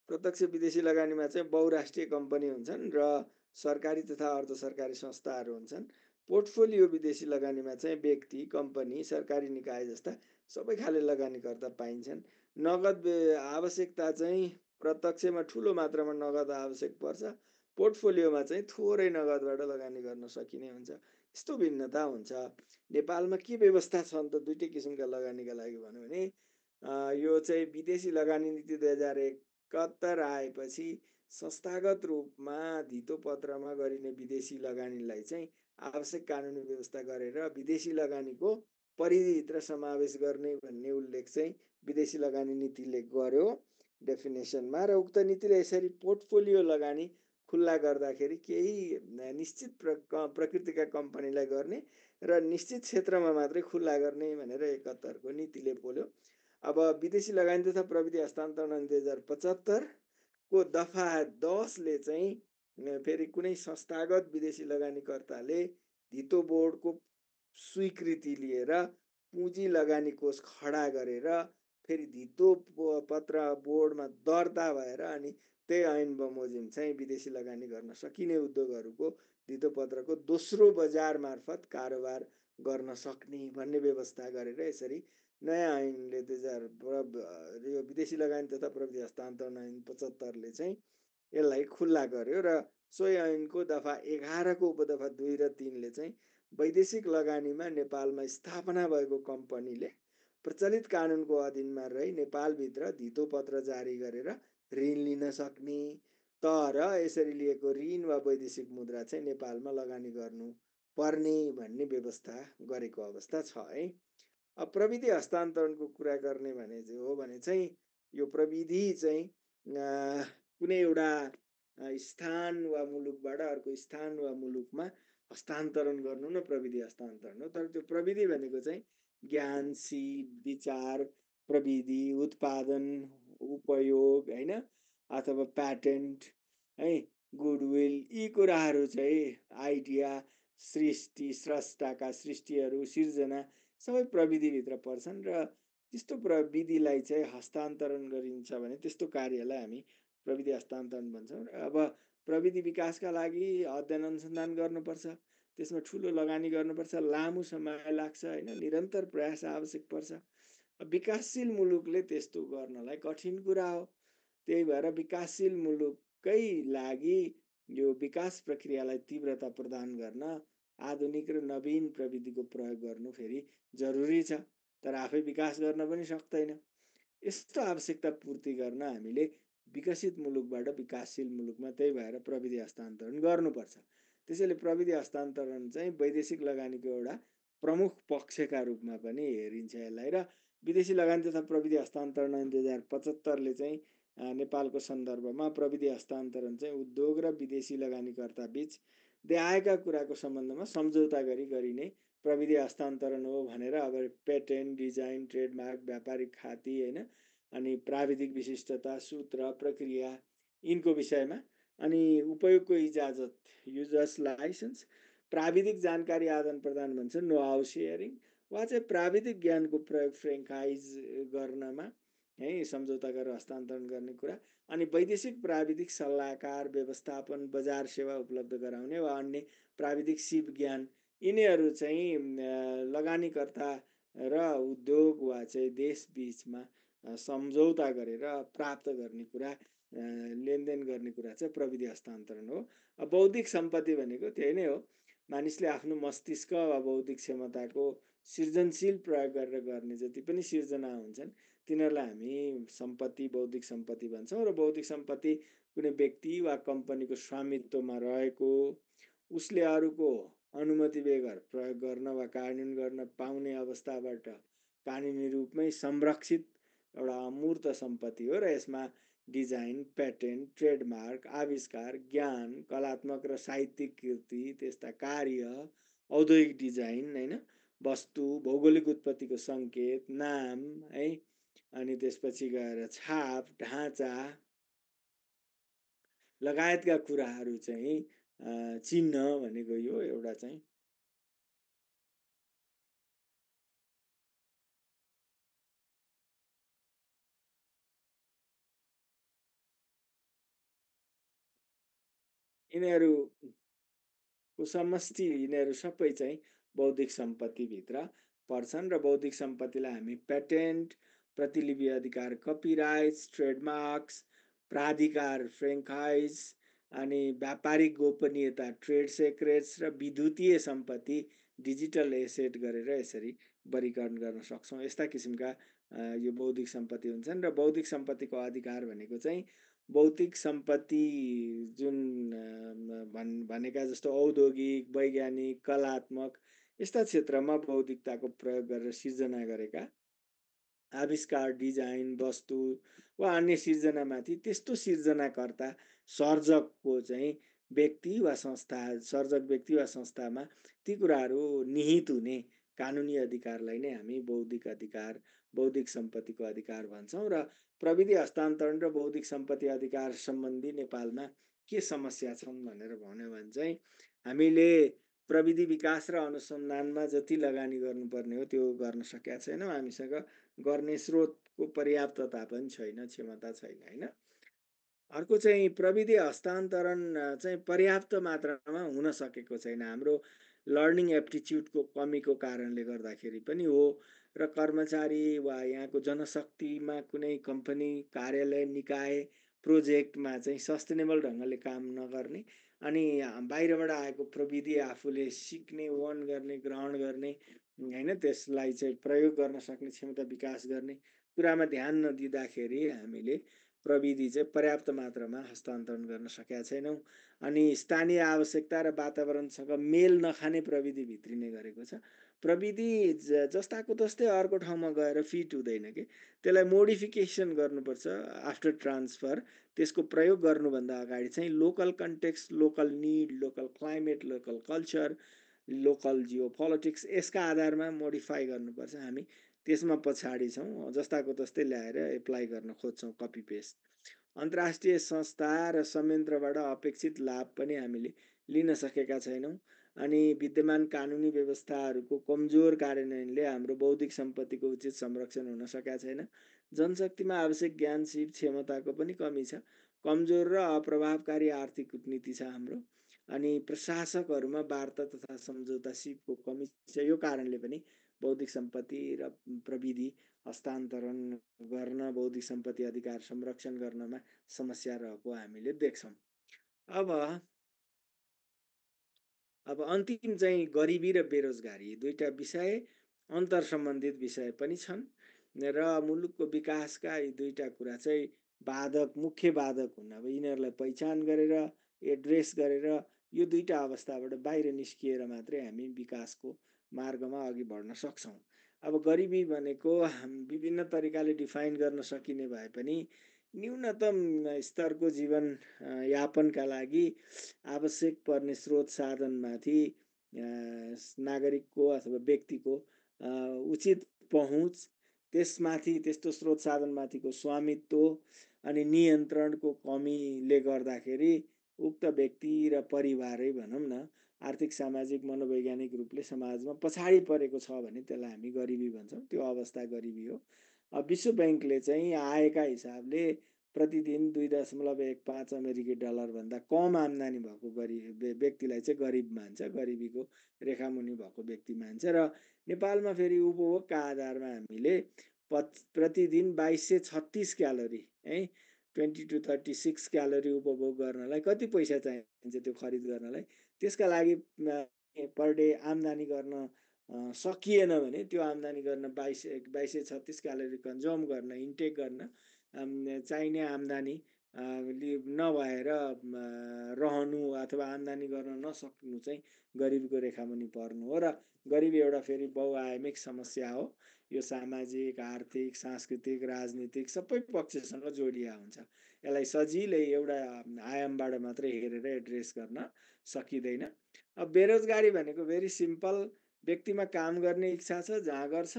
प्रत्यक्ष विदेशी लगानीमा चाहिँ बहुराष्ट्रिय कम्पनी हुन्छन् र सरकारी तथा अर्ध सरकारी संस्थाहरू हुन्छन्। पोर्टफोलियो विदेशी लगानीमा चाहिँ व्यक्ति, कम्पनी, सरकारी निकाय जस्ता सबै खाले लगानीकर्ता पाइन्छन्। नगद आवश्यकता चाहिँ प्रत्यक्षमा ठुलो मात्रामा नगद आवश्यक पर्छ, पोर्टफोलियोमा चाहिँ थोरै नगदबाट लगानी गर्न सकिने हुन्छ। यस्तो भिन्नता हुन्छ। नेपालमा के व्यवस्था छन् त दुईटै किसिमका लगानीका लागि भन्यो भने यो चाहिँ विदेशी लगानी नीति 2071 आएपछि संस्थागत रूपमा धितो पत्रमा गरिने विदेशी लगानीलाई चाहिँ आवश्यक कानुनी व्यवस्था गरेर विदेशी लगानीको परिधिभित्र समावेश गर्ने भन्ने उल्लेख चाहिँ विदेशी लगानी नीतिले गर्यो डेफिनेसनमा। र उक्त नीतिले यसरी पोर्टफोलियो लगानी खुल्ला गर्दाखेरि केही निश्चित प्रकृतिका कम्पनीलाई गर्ने र निश्चित क्षेत्रमा मात्रै खुल्ला गर्ने भनेर 71 को नीतिले बोल्यो। अब विदेशी लगानी तथा प्रविधि हस्तान्तरण 2075 को दफा 10 ले चाहिँ फेरि कुनै संस्थागत विदेशी लगानीकर्ताले धितो बोर्डको स्वीकृति लिएर पुँजी लगानी कोष खडा गरेर फेरि धितो पत्र बोर्डमा दर्ता भएर अनि त्यही ऐन बमोजिम चाहिँ विदेशी लगानी गर्न सकिने उद्योगहरूको धितो पत्रको दोस्रो बजार मार्फत कारोबार गर्न सक्ने भन्ने व्यवस्था गरेर यसरी नयाँ ऐनले 2000 यो विदेशी लगानी तथा प्रविधि हस्तान्तरण ऐन 75 ले चाहिँ यसलाई खुल्ला गर्यो र सोही ऐनको दफा 11 को उपदफा 2 र 3 ले चाहिँ वैदेशिक लगानीमा नेपालमा स्थापना भएको कम्पनीले प्रचलित कानुनको अधीनमा रही नेपालभित्र धितो पत्र जारी गरेर ऋण लिन सक्ने, तर यसरी लिएको ऋण वा वैदेशिक मुद्रा चाहिँ नेपालमा लगानी गर्नु पर्ने भन्ने व्यवस्था गरेको अवस्था छ है। अब प्रविधि हस्तान्तरणको कुरा गर्ने भने चाहिँ यो प्रविधि चाहिँ कुनै एउटा स्थान वा मुलुकबाट अर्को स्थान वा मुलुकमा हस्तान्तरण गर्नु न प्रविधि हस्तान्तरण हो। तर त्यो प्रविधि भनेको चाहिँ ज्ञान, सिप, विचार, प्रविधि, उत्पादन, उपयोग हैन, अथवा प्याटेन्ट है, गुडविल, यी कुराहरू चाहिँ आइडिया, सृष्टि, स्रष्टाका सृष्टिहरू, सिर्जना सबै प्रविधिभित्र पर्छन् र त्यस्तो प्रविधिलाई चाहिँ हस्तान्तरण गरिन्छ भने त्यस्तो कार्यलाई हामी प्रविधि हस्तान्तरण भन्छौँ। अब प्रविधि विकासका लागि अध्ययन अनुसन्धान गर्नुपर्छ, त्यसमा ठुलो लगानी गर्नुपर्छ, लामो समय लाग्छ हैन, निरन्तर प्रयास आवश्यक पर्छ। विकासशील मुलुकले त्यस्तो गर्नलाई कठिन कुरा हो। त्यही भएर विकासशील मुलुककै लागि यो विकास प्रक्रियालाई तीव्रता प्रदान गर्न आधुनिक र नवीन प्रविधिको प्रयोग गर्नु फेरि जरुरी छ। तर आफै विकास गर्न पनि सक्दैन। यस्तो आवश्यकता पूर्ति गर्न हामीले विकसित मुलुकबाट विकासशील मुलुकमा त्यही भएर प्रविधि हस्तान्तरण गर्नुपर्छ। त्यसैले प्रविधि हस्तान्तरण चाहिँ वैदेशिक लगानीको एउटा प्रमुख पक्षका रूपमा पनि हेरिन्छ यसलाई। र विदेशी लगानी तथा प्रविधि हस्तान्तरण ऐन 2075 ले चाहिँ नेपालको सन्दर्भमा प्रविधि हस्तान्तरण चाहिँ उद्योग र विदेशी लगानीकर्ता बीच देहायका कुराको सम्बन्धमा सम्झौता गरी गरिने प्रविधि हस्तान्तरण हो भनेर अब पेटेन्ट, डिजाइन, ट्रेडमार्क, व्यापारिक खाती हैन, अनि प्राविधिक विशिष्टता, सूत्र, प्रक्रिया यिनको विषयमा, अनि उपयोगको इजाजत, युजर्स लाइसेन्स, प्राविधिक जानकारी आदान प्रदान भन्छ नो हाउ सेयरिङ, वा चाहिँ प्राविधिक ज्ञानको प्रयोग फ्रेन्चाइज गर्नमा है सम्झौता गरेर हस्तान्तरण गर्ने कुरा, अनि वैदेशिक प्राविधिक सल्लाहकार, व्यवस्थापन, बजार सेवा उपलब्ध गराउने वा अन्य प्राविधिक सिप ज्ञान, यिनीहरू चाहिँ लगानीकर्ता र उद्योग वा चाहिँ देश बीचमा सम्झौता गरेर प्राप्त गर्ने कुरा, लेनदेन गर्ने कुरा चाहिँ प्रविधि हस्तान्तरण हो। बौद्धिक सम्पत्ति भनेको त्यही नै हो। मानिसले आफ्नो मस्तिष्क वा बौद्धिक क्षमताको सृजनशील प्रयोग गरेर गर्ने जति पनि सिर्जना हुन्छन् तिनीहरूलाई हामी सम्पत्ति, बौद्धिक सम्पत्ति भन्छौँ। र बौद्धिक सम्पत्ति कुनै व्यक्ति वा कम्पनीको स्वामित्वमा रहेको, उसले अरूको अनुमति बेगर प्रयोग गर्न वा कार्यान्वयन गर्न पाउने अवस्थाबाट कानुनी रूपमै संरक्षित एउटा अमूर्त सम्पत्ति हो। र यसमा डिजाइन, पेटेन्ट, ट्रेडमार्क, आविष्कार, ज्ञान, कलात्मक र साहित्यिक कृति, त्यस्ता कार्य, औद्योगिक डिजाइन हैन, वस्तु, भौगोलिक उत्पत्तिको सङ्केत, नाम है, अनि त्यसपछि गएर छाप, ढाँचा लगायतका कुराहरू चाहिँ चिन्ह भनेको यो एउटा चाहिँ यिनीहरूको समष्टि, यिनीहरू सबै चाहिँ बौद्धिक सम्पत्तिभित्र पर्छन्। र बौद्धिक सम्पत्तिलाई हामी पेटेन्ट, प्रतिलिपि अधिकार, कपिराइट्स, ट्रेडमार्क्स, प्राधिकार, फ्रेन्चाइज, अनि व्यापारिक गोपनीयता, ट्रेड सेक्रेट्स र विद्युतीय सम्पत्ति, डिजिटल एसेट गरेर यसरी वर्गीकरण गर्न सक्छौँ। यस्ता किसिमका यो बौद्धिक सम्पत्ति हुन्छन्। र बौद्धिक सम्पत्तिको अधिकार भनेको चाहिँ बौद्धिक सम्पत्ति जुन भनेका जस्तो औद्योगिक, वैज्ञानिक, कलात्मक यस्ता क्षेत्रमा बौद्धिकताको प्रयोग गरेर सिर्जना गरेका आविष्कार, डिजाइन, वस्तु वा अन्य सिर्जनामाथि त्यस्तो सिर्जनाकर्ता सर्जकको चाहिँ व्यक्ति वा संस्था, सर्जक व्यक्ति वा संस्थामा ती कुराहरू निहित हुने कानुनी अधिकारलाई नै हामी बौद्धिक अधिकार, बौद्धिक सम्पत्तिको अधिकार भन्छौँ। र प्रविधि हस्तान्तरण र बौद्धिक सम्पत्ति अधिकार सम्बन्धी नेपालमा के समस्या छन् भनेर भन्यो भने चाहिँ हामीले प्रविधि विकास र अनुसन्धानमा जति लगानी गर्नुपर्ने हो त्यो गर्न सकेका छैनौँ। हामीसँग गर्ने स्रोतको पर्याप्तता पनि छैन, क्षमता छैन होइन। अर्को चाहिँ प्रविधि हस्तान्तरण चाहिँ पर्याप्त मात्रामा हुन सकेको छैन। हाम्रो लर्निङ एप्टिच्युडको कमीको कारणले गर्दाखेरि पनि हो। र कर्मचारी वा यहाँको जनशक्तिमा कुनै कम्पनी, कार्यालय, निकाय, प्रोजेक्टमा चाहिँ सस्टेनेबल ढङ्गले काम नगर्ने, अनि बाहिरबाट आएको प्रविधि आफूले सिक्ने, वन गर्ने, ग्रहण गर्ने होइन, त्यसलाई चाहिँ प्रयोग गर्न सक्ने क्षमता विकास गर्ने कुरामा ध्यान नदिँदाखेरि हामीले प्रविधि चाहिँ पर्याप्त मात्रामा हस्तान्तरण गर्न सकेका छैनौँ। अनि स्थानीय आवश्यकता र वातावरणसँग मेल नखाने प्रविधि भित्रिने गरेको छ। प्रविधि जस्ताको तस्तै अर्को ठाउँमा गएर फिट हुँदैन कि, त्यसलाई मोडिफिकेसन गर्नुपर्छ आफ्टर ट्रान्सफर। त्यसको प्रयोग गर्नुभन्दा अगाडि चाहिँ local context, local need, local climate, local culture, local Jio politics, यसका आधारमा मोडिफाई गर्नुपर्छ। हामी त्यसमा पछाडि छौँ, जस्ताको तस्तै ल्याएर एप्लाई गर्न खोज्छौँ, कपी पेस्ट। अन्तर्राष्ट्रिय संस्था र संयन्त्रबाट अपेक्षित लाभ पनि हामीले लिन सकेका छैनौँ। अनि विद्यमान कानुनी व्यवस्थाहरूको कमजोर कार्यान्वयनले हाम्रो बौद्धिक सम्पत्तिको उचित संरक्षण हुन सकेका छैन। जनशक्तिमा आवश्यक ज्ञान, सिप, क्षमताको पनि कमी छ। कमजोर र अप्रभावकारी आर्थिक कूटनीति छ हाम्रो। अनि प्रशासकहरूमा वार्ता तथा सम्झौता सिपको कमी छ। यो कारणले पनि बौद्धिक सम्पत्ति र प्रविधि हस्तान्तरण गर्न, बौद्धिक सम्पत्ति अधिकार संरक्षण गर्नमा समस्या रहेको हामीले देख्छौँ। अब अन्तिम चाहिँ गरिबी र बेरोजगारी, दुईटा विषय अन्तर सम्बन्धित विषय पनि छन् र मुलुकको विकासका यी दुईटा कुरा चाहिँ बाधक, मुख्य बाधक हुन्। अब यिनीहरूलाई पहिचान गरेर, एड्रेस गरेर यो दुईटा अवस्थाबाट बाहिर निस्किएर मात्रै हामी विकासको मार्गमा अघि बढ्न सक्छौँ। अब गरिबी भनेको विभिन्न तरिकाले डिफाइन गर्न सकिने भए पनि न्यूनतम स्तरको जीवन यापनका लागि आवश्यक पर्ने स्रोत साधनमाथि नागरिकको अथवा व्यक्तिको उचित पहुँच, त्यसमाथि त्यस्तो स्रोत साधनमाथिको स्वामित्व अनि नियन्त्रणको कमीले गर्दाखेरि उक्त व्यक्ति र परिवारै भनौँ न आर्थिक, सामाजिक, मनोवैज्ञानिक रूपले समाजमा पछाडि परेको छ भने त्यसलाई हामी गरिबी भन्छौँ। त्यो अवस्था गरिबी हो। विश्व ब्याङ्कले चाहिँ आएका हिसाबले प्रतिदिन 2.15 अमेरिकी डलर भन्दा कम आम्दानी भएको व्यक्तिलाई चाहिँ गरिब मान्छ, गरिबीको रेखामुनि भएको व्यक्ति मान्छ। र नेपालमा फेरि उपभोगका आधारमा हामीले प्रतिदिन 2236 क्यालोरी है, 20 to 36 क्यालोरी उपभोग गर्नलाई कति पैसा चाहिन्छ त्यो खरिद गर्नलाई, त्यसका लागि पर डे आम्दानी गर्न सकिएन भने त्यो आम्दानी गर्न 2236 क्यालोरी कन्ज्युम गर्न, इन्टेक गर्न चाहिने आम्दानी नभएर रहनु अथवा आम्दानी गर्न नसक्नु चाहिँ गरिबीको रेखामुनि पर्नु हो। र गरिबी एउटा फेरि बहुआयामिक समस्या हो। यो सामाजिक, आर्थिक, सांस्कृतिक, राजनीतिक सबै पक्षसँग जोडिया हुन्छ। यसलाई सजिलै एउटा आयामबाट मात्रै हेरेर एड्रेस गर्न सकिँदैन। अब बेरोजगारी भनेको भेरी सिम्पल, व्यक्तिमा काम गर्ने इच्छा छ, जाँगर छ,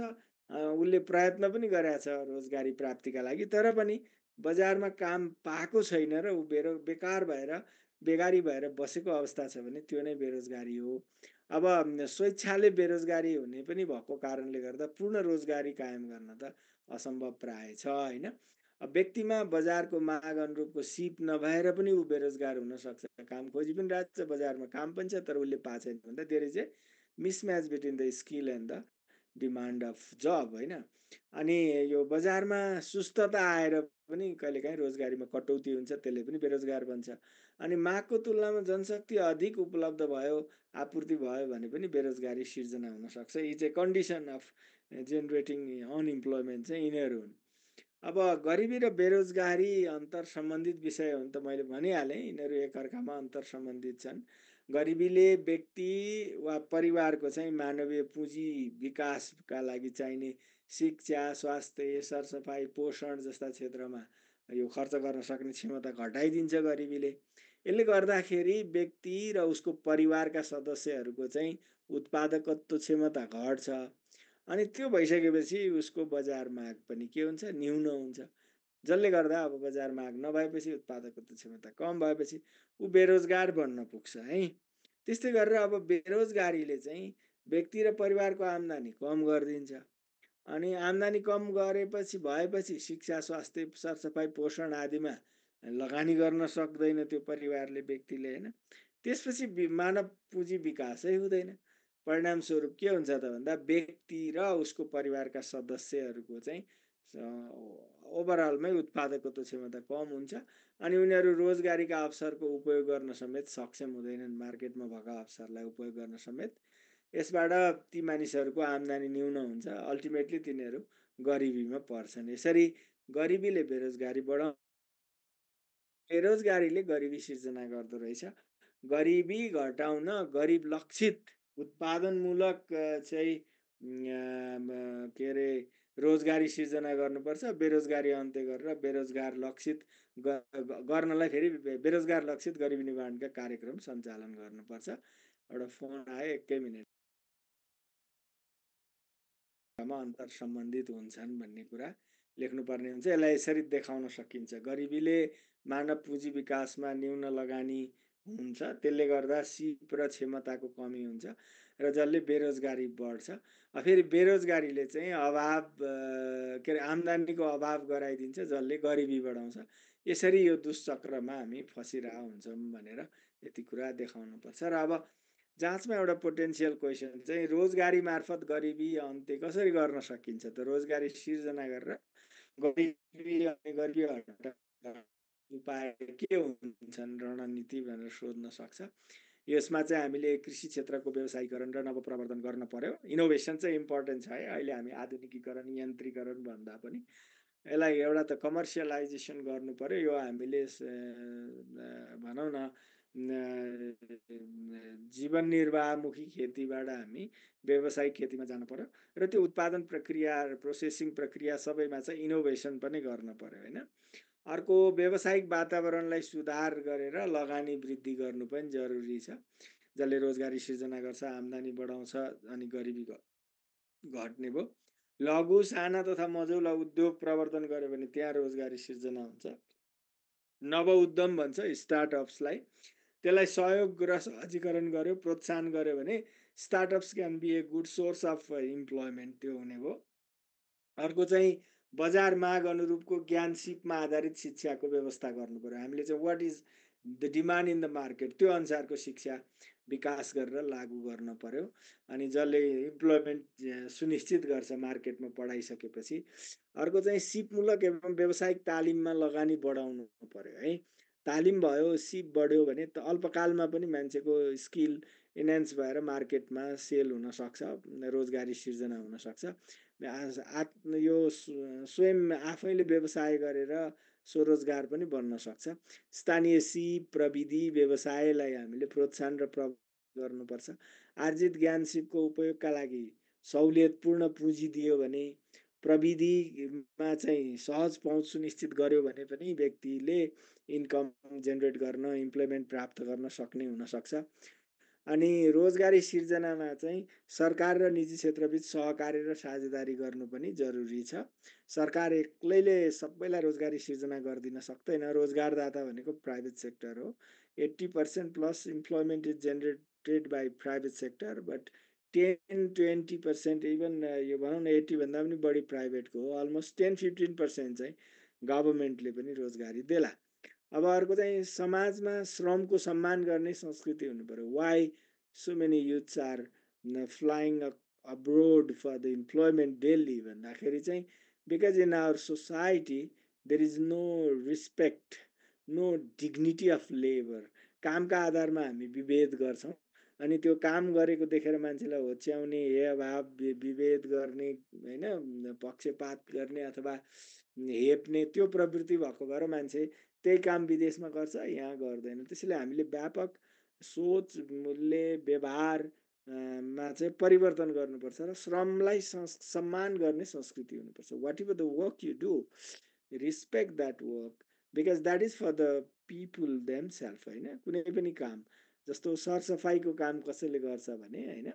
उसले प्रयत्न पनि गरेका छ रोजगारी प्राप्तिका लागि, तर पनि बजारमा काम पाएको छैन र ऊ बेकार भएर, बेगारी भएर बसेको अवस्था छ भने त्यो नै बेरोजगारी हो। अब स्वेच्छाले बेरोजगारी हुने पनि भएको कारणले गर्दा पूर्ण रोजगारी कायम गर्न त असम्भव प्राय छ होइन। व्यक्तिमा बजारको माग अनुरूपको सिप नभएर पनि ऊ बेरोजगार हुन सक्छ। काम खोजी पनि रहेछ, बजारमा काम पनि छ, तर उसले पाएको छैन भन्दा धेरै चाहिँ mismatch between the skill and the demand of job होइन। अनि यो बजारमा सुस्तता आएर पनि कहिलेकाहीँ रोजगारीमा कटौती हुन्छ, त्यसले पनि बेरोजगार बन्छ। अनि मागको तुलनामा जनशक्ति अधिक उपलब्ध भयो, आपूर्ति भयो भने पनि बेरोजगारी सिर्जना हुन सक्छ। यी चाहिँ कन्डिसन अफ जेनेरेटिङ अनइम्प्लोइमेन्ट चाहिँ यिनीहरू हुन्। अब गरिबी र बेरोजगारी अन्तर सम्बन्धित विषय हो नि त, मैले भनिहालेँ यिनीहरू एकअर्कामा अन्तर सम्बन्धित छन्। गरिबीले व्यक्ति वा परिवारको चाहिँ मानवीय पुँजी विकासका लागि चाहिने शिक्षा, स्वास्थ्य, सरसफाइ, पोषण जस्ता क्षेत्रमा यो खर्च गर्न सक्ने क्षमता घटाइदिन्छ गरिबीले। यसले गर्दाखेरि व्यक्ति र उसको परिवारका सदस्यहरूको चाहिँ उत्पादकत्व क्षमता घट्छ। अनि त्यो भइसकेपछि उसको बजार माग पनि के हुन्छ, न्यून हुन्छ। जसले गर्दा अब बजार माग नभएपछि उत्पादकत्व क्षमता कम भएपछि ऊ बेरोजगार बन्न पुग्छ है। त्यस्तै गरेर अब बेरोजगारीले चाहिँ व्यक्ति र परिवारको आम्दानी कम गरिदिन्छ। अनि आम्दानी कम गरेपछि भएपछि शिक्षा, स्वास्थ्य, सरसफाइ, पोषण आदिमा लगानी गर्न सक्दैन त्यो परिवारले, व्यक्तिले होइन। त्यसपछि मानव पुँजी विकासै हुँदैन। परिणामस्वरूप के हुन्छ त भन्दा व्यक्ति र उसको परिवारका सदस्यहरूको चाहिँ ओभरअलमै उत्पादकत्व क्षमता कम हुन्छ। अनि उनीहरू रोजगारीका अवसरको उपयोग गर्न समेत सक्षम हुँदैनन्, मार्केटमा भएका अवसरलाई उपयोग गर्न समेत। यसबाट ती मानिसहरूको आम्दानी न्यून हुन्छ। अल्टिमेटली तिनीहरू गरिबीमा पर्छन्। यसरी गरिबीले बेरोजगारी बढाउँछ, बेरोजगारीले गरिबी सिर्जना गर्दो रहेछ। गरिबी घटाउन गरिब लक्षित उत्पादनमूलक चाहिँ के अरे रोजगारी सिर्जना गर्नुपर्छ। बेरोजगारी अन्त्य गरेर बेरोजगार लक्षित गर्नलाई फेरि बेरोजगार लक्षित गरिबी निवारणका कार्यक्रम सञ्चालन गर्नुपर्छ। एउटा फोन आयो, एकै मिनट। अन्तर सम्बन्धित हुन्छन् भन्ने कुरा लेख्नुपर्ने हुन्छ। यसलाई यसरी देखाउन सकिन्छ। गरिबीले मानव पुँजी विकासमा न्यून लगानी हुन्छ, त्यसले गर्दा सिप र क्षमताको कमी हुन्छ र जसले बेरोजगारी बढ्छ। फेरि बेरोजगारीले चाहिँ अभाव के अरे आम्दानीको अभाव गराइदिन्छ, जसले गरिबी बढाउँछ। यसरी यो दुष्चक्रमा हामी फसिरहेका हुन्छौँ भनेर यति कुरा देखाउनुपर्छ। र अब जाँचमा एउटा पोटेन्सियल क्वेसन चाहिँ रोजगारी मार्फत गरिबी अन्त्य कसरी गर्न सकिन्छ त? रोजगारी सिर्जना गरेर गरिबी अनि गरिबी हटाउने उपाय के हुन्छन्, रणनीति भनेर सोध्न सक्छ। यसमा चाहिँ हामीले कृषि क्षेत्रको व्यवसायीकरण र नवप्रवर्धन गर्न पर्यो। इनोभेसन चाहिँ इम्पोर्टेन्ट छ है। अहिले हामी आधुनिकीकरण, यन्त्रीकरण भन्दा पनि यसलाई एउटा त कमर्सियलाइजेसन गर्नु पर्यो। यो हामीले भनौँ न जीवन निर्वाहमुखी खेतीबाट हामी व्यावसायिक खेतीमा जानु पर्यो र त्यो उत्पादन प्रक्रिया, प्रोसेसिङ प्रक्रिया सबैमा चाहिँ इनोभेसन पनि गर्न पर्यो होइन। अर्को, व्यावसायिक वातावरणलाई सुधार गरेर लगानी वृद्धि गर्नु पनि जरुरी छ, जसले रोजगारी सिर्जना गर्छ, आम्दानी बढाउँछ अनि गरिबी घट्ने भयो। लघु, साना तथा मझौला उद्योग प्रवर्धन गर्यो भने त्यहाँ रोजगारी सिर्जना हुन्छ। नव उद्यम भन्छ स्टार्टअप्सलाई, त्यसलाई सहयोग र सहजीकरण गर्यो, प्रोत्साहन गर्यो भने startups can be a good source of employment, त्यो हुने भयो। अर्को चाहिँ बजार माग अनुरूपको ज्ञान सिपमा आधारित शिक्षाको व्यवस्था गर्नु पर्यो। हामीले चाहिँ what is the demand in the market, त्यो अनुसारको शिक्षा विकास गरेर लागू गर्न पर्यो। अनि जसले इम्प्लोइमेन्ट सुनिश्चित गर्छ मार्केटमा पढाइसकेपछि। अर्को चाहिँ सिपमूलक एवं व्यावसायिक तालिममा लगानी बढाउनु पर्यो है। तालिम भयो, सिप बढ्यो भने त अल्पकालमा पनि मान्छेको स्किल इन्हान्स भएर मार्केटमा सेल हुन सक्छ, रोजगारी सिर्जना हुन सक्छ। यो स्वयं आफैले व्यवसाय गरेर स्वरोजगार पनि बन्न सक्छ। स्थानीय सिप, प्रविधि, व्यवसायलाई हामीले प्रोत्साहन र गर्नुपर्छ। आर्जित ज्ञान सिपको उपयोगका लागि सहुलियतपूर्ण पुँजी दियो भने, प्रविधिमा चाहिँ सहज पहुँच सुनिश्चित गर्यो भने पनि व्यक्तिले इन्कम जेनेरेट गर्न, इम्प्लोइमेन्ट प्राप्त गर्न सक्ने हुनसक्छ। अनि रोजगारी सिर्जनामा चाहिँ सरकार र निजी क्षेत्रबीच सहकारी र साझेदारी गर्नु पनि जरुरी छ। सरकार एक्लैले सबैलाई रोजगारी सिर्जना गरिदिन सक्दैन। रोजगारदाता भनेको प्राइभेट सेक्टर हो। 80% plus employment is generated by private sector, but 10-20% even यो भनौँ न 80 भन्दा पनि बढी प्राइभेटको हो। अलमोस्ट 10-15% चाहिँ गभर्मेन्टले पनि रोजगारी देला। अब अर्को चाहिँ समाजमा श्रमको सम्मान गर्ने संस्कृति हुनु पर्यो। Why so many youths are flying abroad for the employment daily भन्दाखेरि चाहिँ because in our society there is no respect, no dignity of labour. कामका आधारमा हामी विभेद गर्छौँ अनि त्यो काम गरेको देखेर मान्छेलाई होच्याउने, हेभाव विभेद गर्ने होइन, पक्षपात गर्ने अथवा हेप्ने त्यो प्रवृत्ति भएको भएर मान्छे त्यही काम विदेशमा गर्छ, यहाँ गर्दैन। त्यसैले हामीले व्यापक सोच, मूल्य, व्यवहार मा चाहिँ परिवर्तन गर्नुपर्छ र श्रमलाई सम्मान गर्ने संस्कृति हुनुपर्छ। Whatever the work you do, respect that work because that is for the people themselves होइन कुनै पनि काम जस्तो सरसफाइको काम कसैले गर्छ भने होइन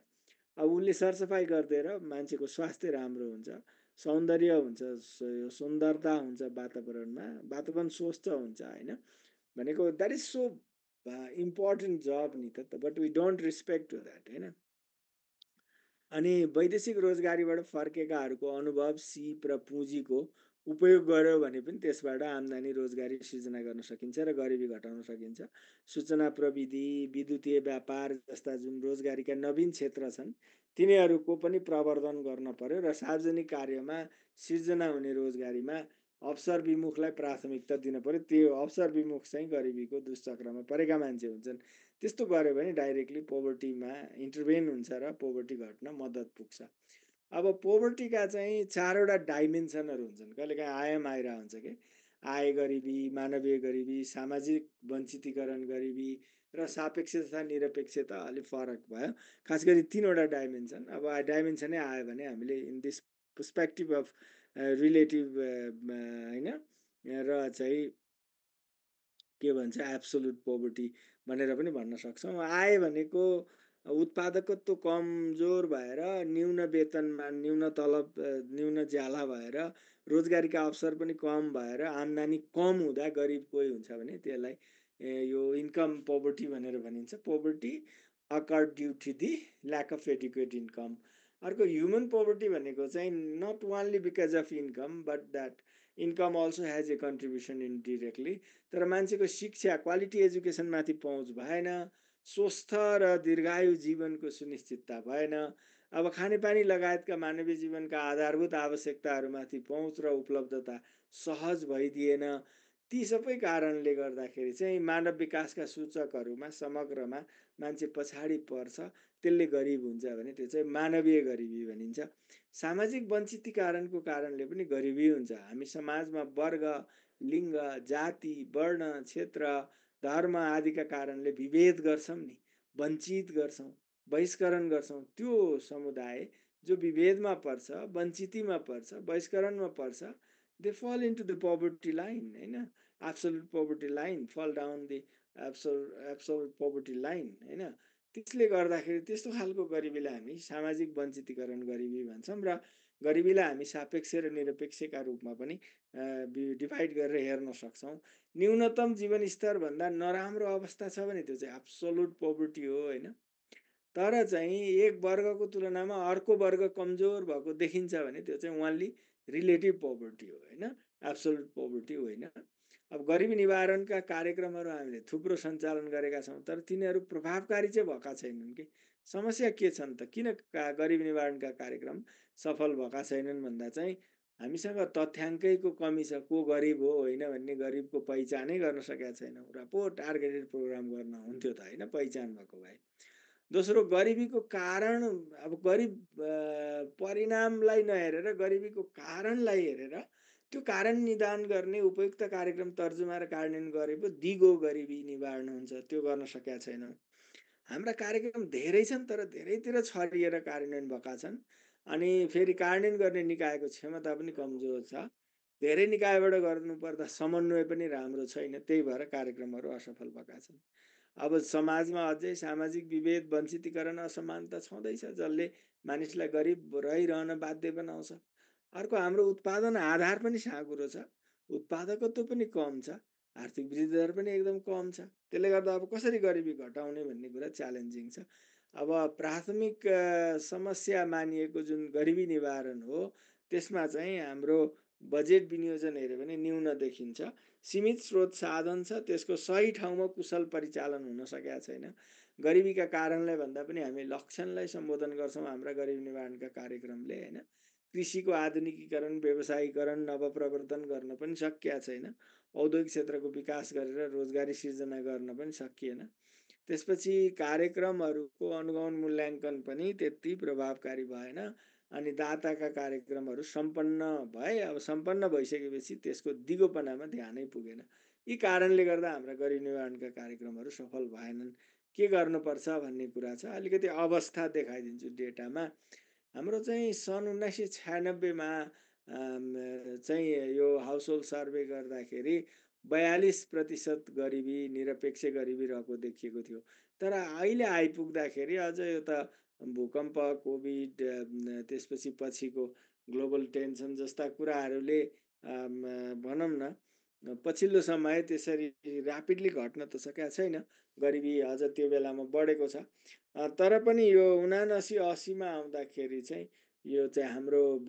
अब उसले सरसफाइ गरिदिएर मान्छेको स्वास्थ्य राम्रो हुन्छ सौन्दर्य हुन्छ सुन्दरता हुन्छ वातावरणमा वातावरण स्वच्छ हुन्छ होइन भनेको that is so important job नि त but we don't respect to that होइन अनि वैदेशिक रोजगारीबाट फर्केकाहरूको अनुभव सिप र पुँजीको उपयोग गर्यो भने पनि त्यसबाट आम्दानी रोजगारी सृजना गर्न सकिन्छ र गरिबी घटाउन सकिन्छ सूचना प्रविधि विद्युतीय व्यापार जस्ता जुन रोजगारीका नवीन क्षेत्र छन् तिनीहरूको पनि प्रवर्धन गर्न पर्यो र सार्वजनिक कार्यमा सृजना हुने रोजगारीमा अवसर विमुखलाई प्राथमिकता दिन पर्यो त्यो अवसर विमुख चाहिँ गरिबीको दुष्चक्रमा परेका मान्छे हुन्छन् त्यस्तो गर्यो भने डाइरेक्टली पोभर्टीमा इन्टरभेन हुन्छ र पोभर्टी घट्न मद्दत पुग्छ अब पोभर्टीका चाहिँ चारवटा डाइमेन्सनहरू हुन्छन् कहिलेकाहीँ आयाम आइरह हुन्छ कि आय गरिबी मानवीय गरिबी सामाजिक वञ्चितीकरण गरिबी र सापेक्ष तथा निरपेक्षता अलिक फरक भयो खास गरी तिनवटा डाइमेन्सन अब डाइमेन्सनै आयो भने हामीले in this perspective of relative होइन र चाहिँ के भन्छ एब्सोल्युट पोभर्टी भनेर पनि भन्न सक्छौँ आय भनेको उत्पादकत्व कमजोर भएर न्यून वेतनमा न्यून तलब न्यून ज्याला भएर रोजगारीका अवसर पनि कम भएर आम्दानी कम हुँदा गरिब कोही हुन्छ भने त्यसलाई यो इन्कम पोभर्टी भनेर भनिन्छ poverty occur due to the lack of educate income अर्को ह्युमन पोभर्टी भनेको चाहिँ not only because of income but that income also has a contribution indirectly तर मान्छेको शिक्षा क्वालिटी एजुकेसनमाथि पहुँच भएन स्वस्थ र दीर्घायु जीवनको सुनिश्चितता भएन अब खानेपानी लगायतका मानवीय जीवनका आधारभूत आवश्यकताहरूमाथि पहुँच र उपलब्धता सहज भइदिएन ती सबै कारणले गर्दाखेरि चाहिँ मानव विकासका सूचकहरूमा समग्रमा मान्छे पछाडि पर्छ त्यसले गरिब हुन्छ भने त्यो चाहिँ मानवीय गरिबी भनिन्छ सामाजिक वञ्चितीकरणको कारणले पनि गरिबी हुन्छ हामी समाजमा वर्ग लिङ्ग जाति वर्ण क्षेत्र धर्म आदिका कारणले विभेद गर्छौँ नि वञ्चित गर्छौँ बहिष्करण गर्छौँ त्यो समुदाय जो विभेदमा पर्छ वञ्चितीमा पर्छ बहिष्करणमा पर्छ दे फल इन्टु द पोभर्टी लाइन होइन एब्सोल्युट पोभर्टी लाइन फल down the absolute poverty line होइन त्यसले गर्दाखेरि त्यस्तो खालको गरिबीलाई हामी सामाजिक वञ्चितीकरण गरिबी भन्छौँ र गरिबीलाई हामी सापेक्ष र निरपेक्षका रूपमा पनि डिभाइड गरेर हेर्न सक्छौँ न्यूनतम जीवनस्तर भन्दा नराम्रो अवस्था छ भने त्यो चाहिँ एब्सोल्युट पोभर्टी हो होइन तर चाहिँ एक वर्गको तुलनामा अर्को वर्ग कमजोर भएको देखिन्छ भने त्यो चाहिँ ओन्ली रिलेटिभ पोभर्टी हो होइन एब्सोल्युट पोभर्टी होइन अब गरिबी निवारणका कार्यक्रमहरू हामीले थुप्रो सञ्चालन गरेका छौँ तर तिनीहरू प्रभावकारी चाहिँ भएका छैनन् कि समस्या के छन् त किन गरिबी निवारणका कार्यक्रम सफल भएका छैनन् भन्दा चाहिँ हामीसँग तथ्याङ्कैको कमी छ को गरिब हो होइन भन्ने गरिबको पहिचानै गर्न सकेका छैनौँ र पो टार्गेटेड प्रोग्राम गर्न हुन्थ्यो त होइन पहिचान भएको भए दोस्रो गरिबीको कारण अब गरिब परिणामलाई नहेरेर गरिबीको कारणलाई हेरेर त्यो कारण निदान गर्ने उपयुक्त कार्यक्रम तर्जुमा र कार्यान्वयन गरे पो दिगो गरिबी निवारण हुन्छ त्यो गर्न सकेका छैनौँ हाम्रा कार्यक्रम धेरै छन् तर धेरैतिर छरिएर कार्यान्वयन भएका छन् अनि फेरि कार्यान्वयन गर्ने निकायको क्षमता पनि कमजोर छ धेरै निकायबाट गर्नुपर्दा समन्वय पनि राम्रो छैन त्यही भएर कार्यक्रमहरू असफल भएका छन् अब समाजमा अझै सामाजिक विभेद वञ्चितीकरण असमानता छँदैछ जसले मानिसलाई गरिब रहिरहन बाध्य बनाउँछ अर्को हाम्रो उत्पादन आधार पनि साँघुरो छ उत्पादकत्व पनि कम छ आर्थिक वृद्धि दर पनि एकदम कम छ त्यसले गर्दा अब कसरी गरिबी घटाउने भन्ने कुरा च्यालेन्जिङ छ अब प्राथमिक समस्या मानिएको जुन गरिबी निवारण हो त्यसमा चाहिँ हाम्रो बजेट विनियोजन हेऱ्यो भने न्यून देखिन्छ सीमित स्रोत साधन छ त्यसको सही ठाउँमा कुशल परिचालन हुन सकेका छैन गरिबीका कारणलाई भन्दा पनि हामी लक्षणलाई सम्बोधन गर्छौँ हाम्रा गरिबी निवारणका कार्यक्रमले होइन कृषिको आधुनिकीकरण व्यवसायीकरण नवप्रवर्तन गर्न पनि सकिया छैन औद्योगिक क्षेत्रको विकास गरेर रोजगारी सिर्जना गर्न पनि सकिएन त्यसपछि कार्यक्रमहरूको अनुगमन मूल्याङ्कन पनि त्यति प्रभावकारी भएन अनि दाताका कार्यक्रमहरू सम्पन्न भए अब सम्पन्न भइसकेपछि त्यसको दिगोपनामा ध्यानै पुगेन यी कारणले गर्दा हाम्रा गरिबी निवारणका कार्यक्रमहरू सफल भएनन् के गर्नुपर्छ भन्ने कुरा छ अलिकति अवस्था देखाइदिन्छु डेटामा हाम्रो चाहिँ सन् 1996मा चाहिँ यो हाउसहोल्ड सर्वे गर्दाखेरि 42% गरिबी, निरपेक्ष गरिबी रहेको देखिएको थियो। तर अहिले आइपुग्दाखेरि अझ यो त भूकम्प, कोभिड, त्यसपछि पछिको ग्लोबल टेन्सन जस्ता कुराहरूले भनौँ न पछिल्लो समय त्यसरी ऱ्यापिडली घट्न त सकेको छैन। गरिबी अझ त्यो बेलामा बढेको छ। तर पनि यो 79-80मा आउँदाखेरि चाहिँ यो चाहिँ हाम्रो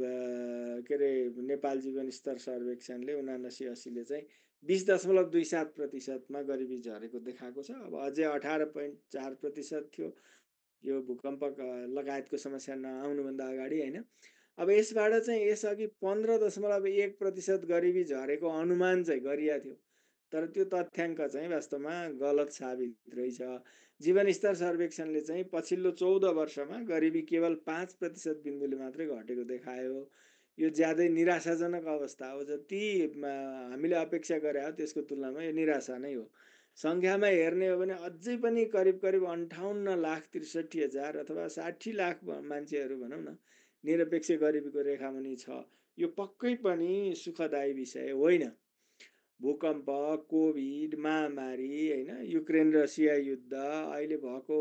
के अरे नेपाल जीवन स्तर सर्वेक्षणले 79-80ले चाहिँ 20.27%मा गरिबी झरेको देखाएको छ। अब अझै 18.4% थियो यो भूकम्प लगायतको समस्या नआउनुभन्दा अगाडि होइन। अब यसबाट चाहिँ यसअघि 15.1% गरिबी झरेको अनुमान चाहिँ गरिएको थियो। तर त्यो तथ्याङ्क चाहिँ वास्तवमा गलत साबित रहेछ। जीवन स्तर सर्वेक्षणले चाहिँ पछिल्लो 14 वर्षमा गरिबी केवल 5% बिन्दुले मात्रै घटेको देखायो। यो ज्यादै निराशाजनक अवस्था हो। जति हामीले अपेक्षा गरे हो त्यसको तुलनामा यो निराशा नै हो। सङ्ख्यामा हेर्ने हो भने अझै पनि करिब करिब 58,63,000 अथवा 60 लाख मान्छेहरू भनौँ न निरपेक्ष गरिबीको रेखामुनि छ। यो पक्कै पनि सुखदायी विषय होइन। भूकम्प, कोभिड, महामारी होइन, युक्रेन रसिया युद्ध, अहिले भएको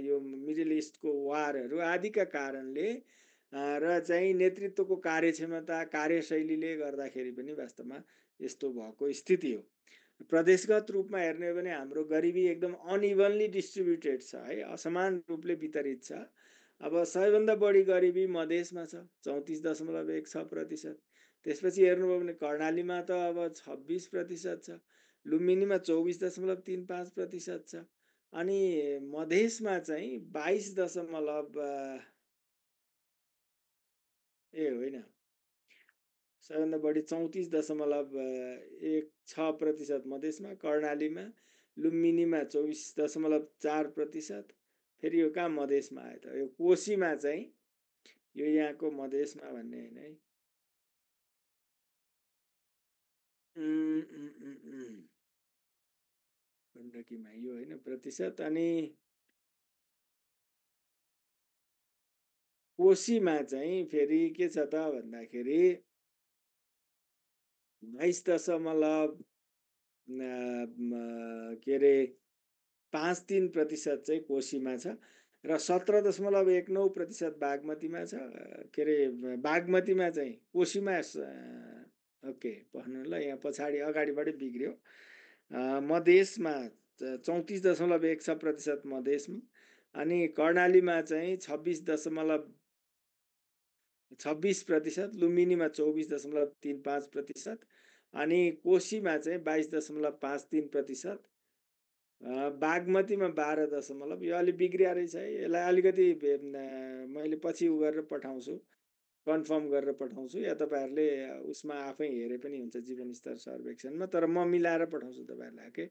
यो मिडल इस्टको वारहरू आदिका कारणले र चाहिँ नेतृत्वको कार्यक्षमता, कार्यशैलीले गर्दाखेरि पनि वास्तवमा यस्तो भएको स्थिति हो। प्रदेशगत रूपमा हेर्ने हो भने हाम्रो गरिबी एकदम अनइभनली डिस्ट्रिब्युटेड छ है, असमान रूपले वितरित छ। अब सबैभन्दा बढी गरिबी मधेसमा छ, 34.16%। त्यसपछि हेर्नुभयो भने कर्णालीमा त अब 26% छ, लुम्बिनीमा 24.35% छ, अनि मधेसमा चाहिँ 22 ए होइन, सबैभन्दा बढी 34.16% मधेसमा, कर्णालीमा, लुम्बिनीमा 24.4%। फेरि यो कहाँ मधेसमा आयो त, यो कोशीमा चाहिँ, यो यहाँको मधेसमा भन्ने होइन है। गण्डकीमा यो होइन प्रतिशत, अनि कोशीमा चाहिँ फेरि के छ त भन्दाखेरि 22 के अरे 53% चाहिँ कोशीमा छ र 17.19% बागमतीमा छ। के अरे बागमतीमा चाहिँ कोशीमा ओके भन्नु ल, यहाँ पछाडि अगाडिबाटै बिग्रियो। मधेसमा 34.16% मधेसमा, अनि कर्णालीमा चाहिँ 26%, लुम्बिनीमा 24.35%, अनि कोशीमा चाहिँ 22.53%, बागमतीमा 12 यो अलिक बिग्रिया रहेछ है। यसलाई अलिकति मैले पछि उ गरेर पठाउँछु, कन्फर्म गरेर पठाउँछु, या तपाईँहरूले उसमा आफै हेरे पनि हुन्छ जीवन स्तर सर्वेक्षणमा, तर म मिलाएर पठाउँछु तपाईँहरूलाई। Okay,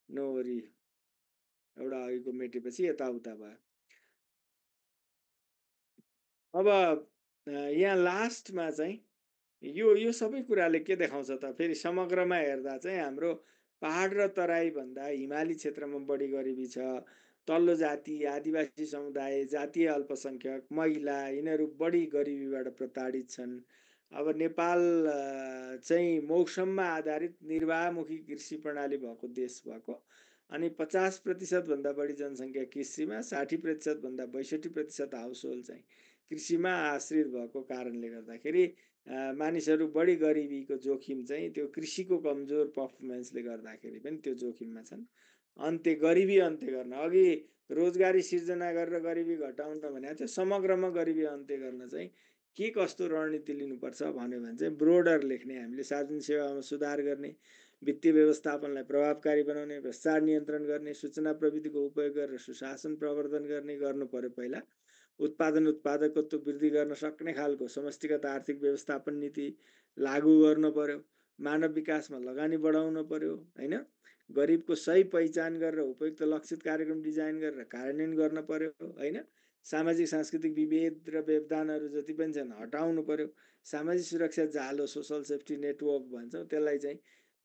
no worry. एउटा अघिको मेटेपछि यताउता भयो। अब यहाँ लास्टमा चाहिँ यो सबै कुराले के देखाउँछ त, फेरि समग्रमा हेर्दा चाहिँ हाम्रो पहाड र तराई भन्दा हिमाली क्षेत्रमा बढी गरिबी छ। तल्लो जाति, आदिवासी समुदाय, जातीय अल्पसङ्ख्यक, महिला, यिनीहरू बढी गरिबीबाट प्रताडित छन्। अब नेपाल चाहिँ मौसममा आधारित निर्वाहमुखी कृषि प्रणाली भएको देश भएको, अनि 50% भन्दा बढी जनसङ्ख्या कृषिमा, 60% भन्दा 62% हाउसहोल्ड चाहिँ कृषिमा आश्रित भएको कारणले गर्दाखेरि मानिसहरू बढी गरिबीको जोखिम चाहिँ त्यो कृषिको कमजोर पर्फर्मेन्सले गर्दाखेरि पनि त्यो जोखिममा छन्। गरिबी अन्त्य गर्न, अघि रोजगारी सिर्जना गरेर गरिबी घटाउन भने चाहिँ समग्रमा गरिबी अन्त्य गर्न चाहिँ के कस्तो रणनीति लिनुपर्छ भन्यो भने चाहिँ ब्रोडर लेख्ने, हामीले सार्वजनिक सेवामा सुधार गर्ने, वित्तीय व्यवस्थापनलाई प्रभावकारी बनाउने, भ्रष्टाचार नियन्त्रण गर्ने, सूचना प्रविधिको उपयोग गरेर सुशासन प्रवर्धन गर्नु पर्यो। पहिला उत्पादकत्व वृद्धि गर्न सक्ने खालको समष्टिगत आर्थिक व्यवस्थापन नीति लागू गर्न पर्यो। मानव विकासमा लगानी बढाउन पर्यो होइन। गरिबको सही पहिचान गरेर उपयुक्त लक्षित कार्यक्रम डिजाइन गरेर कार्यान्वयन गर्न पर्यो होइन। सामाजिक सांस्कृतिक विभेद र व्यवधानहरू जति पनि छन् हटाउनु पर्यो। सामाजिक सुरक्षा जालो, सोसल सेफ्टी नेटवर्क भन्छौँ त्यसलाई चाहिँ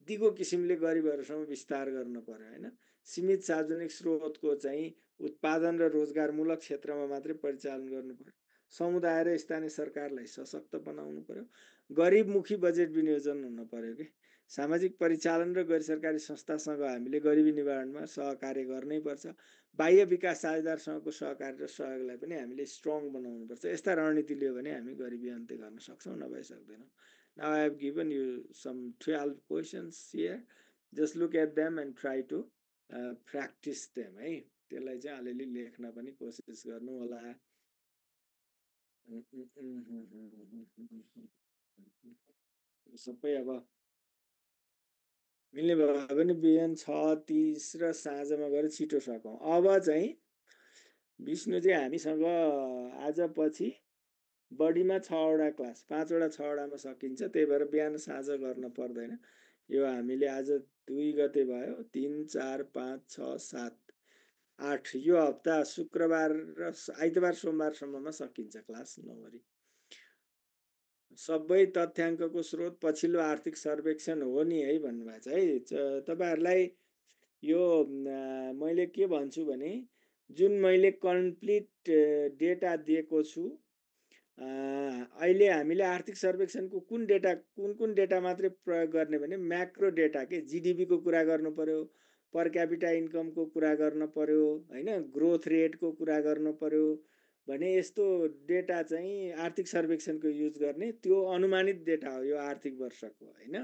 दिगो किसिमले गरिबहरूसम्म विस्तार गर्न पर्यो होइन। सीमित सार्वजनिक स्रोतको चाहिँ उत्पादन र रोजगारमूलक क्षेत्रमा मात्रै परिचालन गर्नु पर्यो। समुदाय र स्थानीय सरकारलाई सशक्त बनाउनु पर्यो, गरिबमुखी बजेट विनियोजन हुन पर्यो कि सामाजिक परिचालन र गैर सरकारी संस्थासँग हामीले गरिबी निवारणमा सहकार्य गर्नै पर्छ। बाह्य विकास साझेदारसँगको सहकार्य र सहयोगलाई पनि हामीले स्ट्रङ बनाउनुपर्छ। यस्ता रणनीति लियो भने हामी गरिबी अन्त्य गर्न सक्छौँ, नभए सक्दैनौँ। Now I have given you some 12 questions here, just look at them and try to practice them है। त्यसलाई चाहिँ अलिअलि लेख्न पनि कोसिस गर्नु होला। सबै अब मिल्ने भयो भने बिहान 6:30 र साँझमा गएर छिटो सकौँ। अब चाहिँ विष्णुजी हामीसँग आज पछि बढीमा 6वटा क्लास, 5वटा 6वटामा सकिन्छ, त्यही भएर बिहान साँझ गर्न पर्दैन। यो हामीले आज 2 गते भयो, 3, 4, 5, 6, 7, 8 यो हप्ता शुक्रबार र आइतबार सोमबारसम्ममा सकिन्छ क्लास, नवरी। सबै तथ्याङ्कको स्रोत पछिल्लो आर्थिक सर्वेक्षण हो नि है भन्नुभएको छ है। तपाईँहरूलाई यो मैले के भन्छु भने जुन मैले कम्प्लिट डेटा दिएको छु, अहिले हामीले आर्थिक सर्वेक्षणको कुन डेटा मात्रै प्रयोग गर्ने भने म्याक्रो डेटा के जिडिपीको कुरा गर्नु पर्यो, पर क्यापिटा इन्कमको कुरा गर्न पर्यो होइन, ग्रोथ रेटको कुरा गर्नु पर्यो भने यस्तो डेटा चाहिँ आर्थिक सर्वेक्षणको युज गर्ने, त्यो अनुमानित डेटा हो यो आर्थिक वर्षको होइन।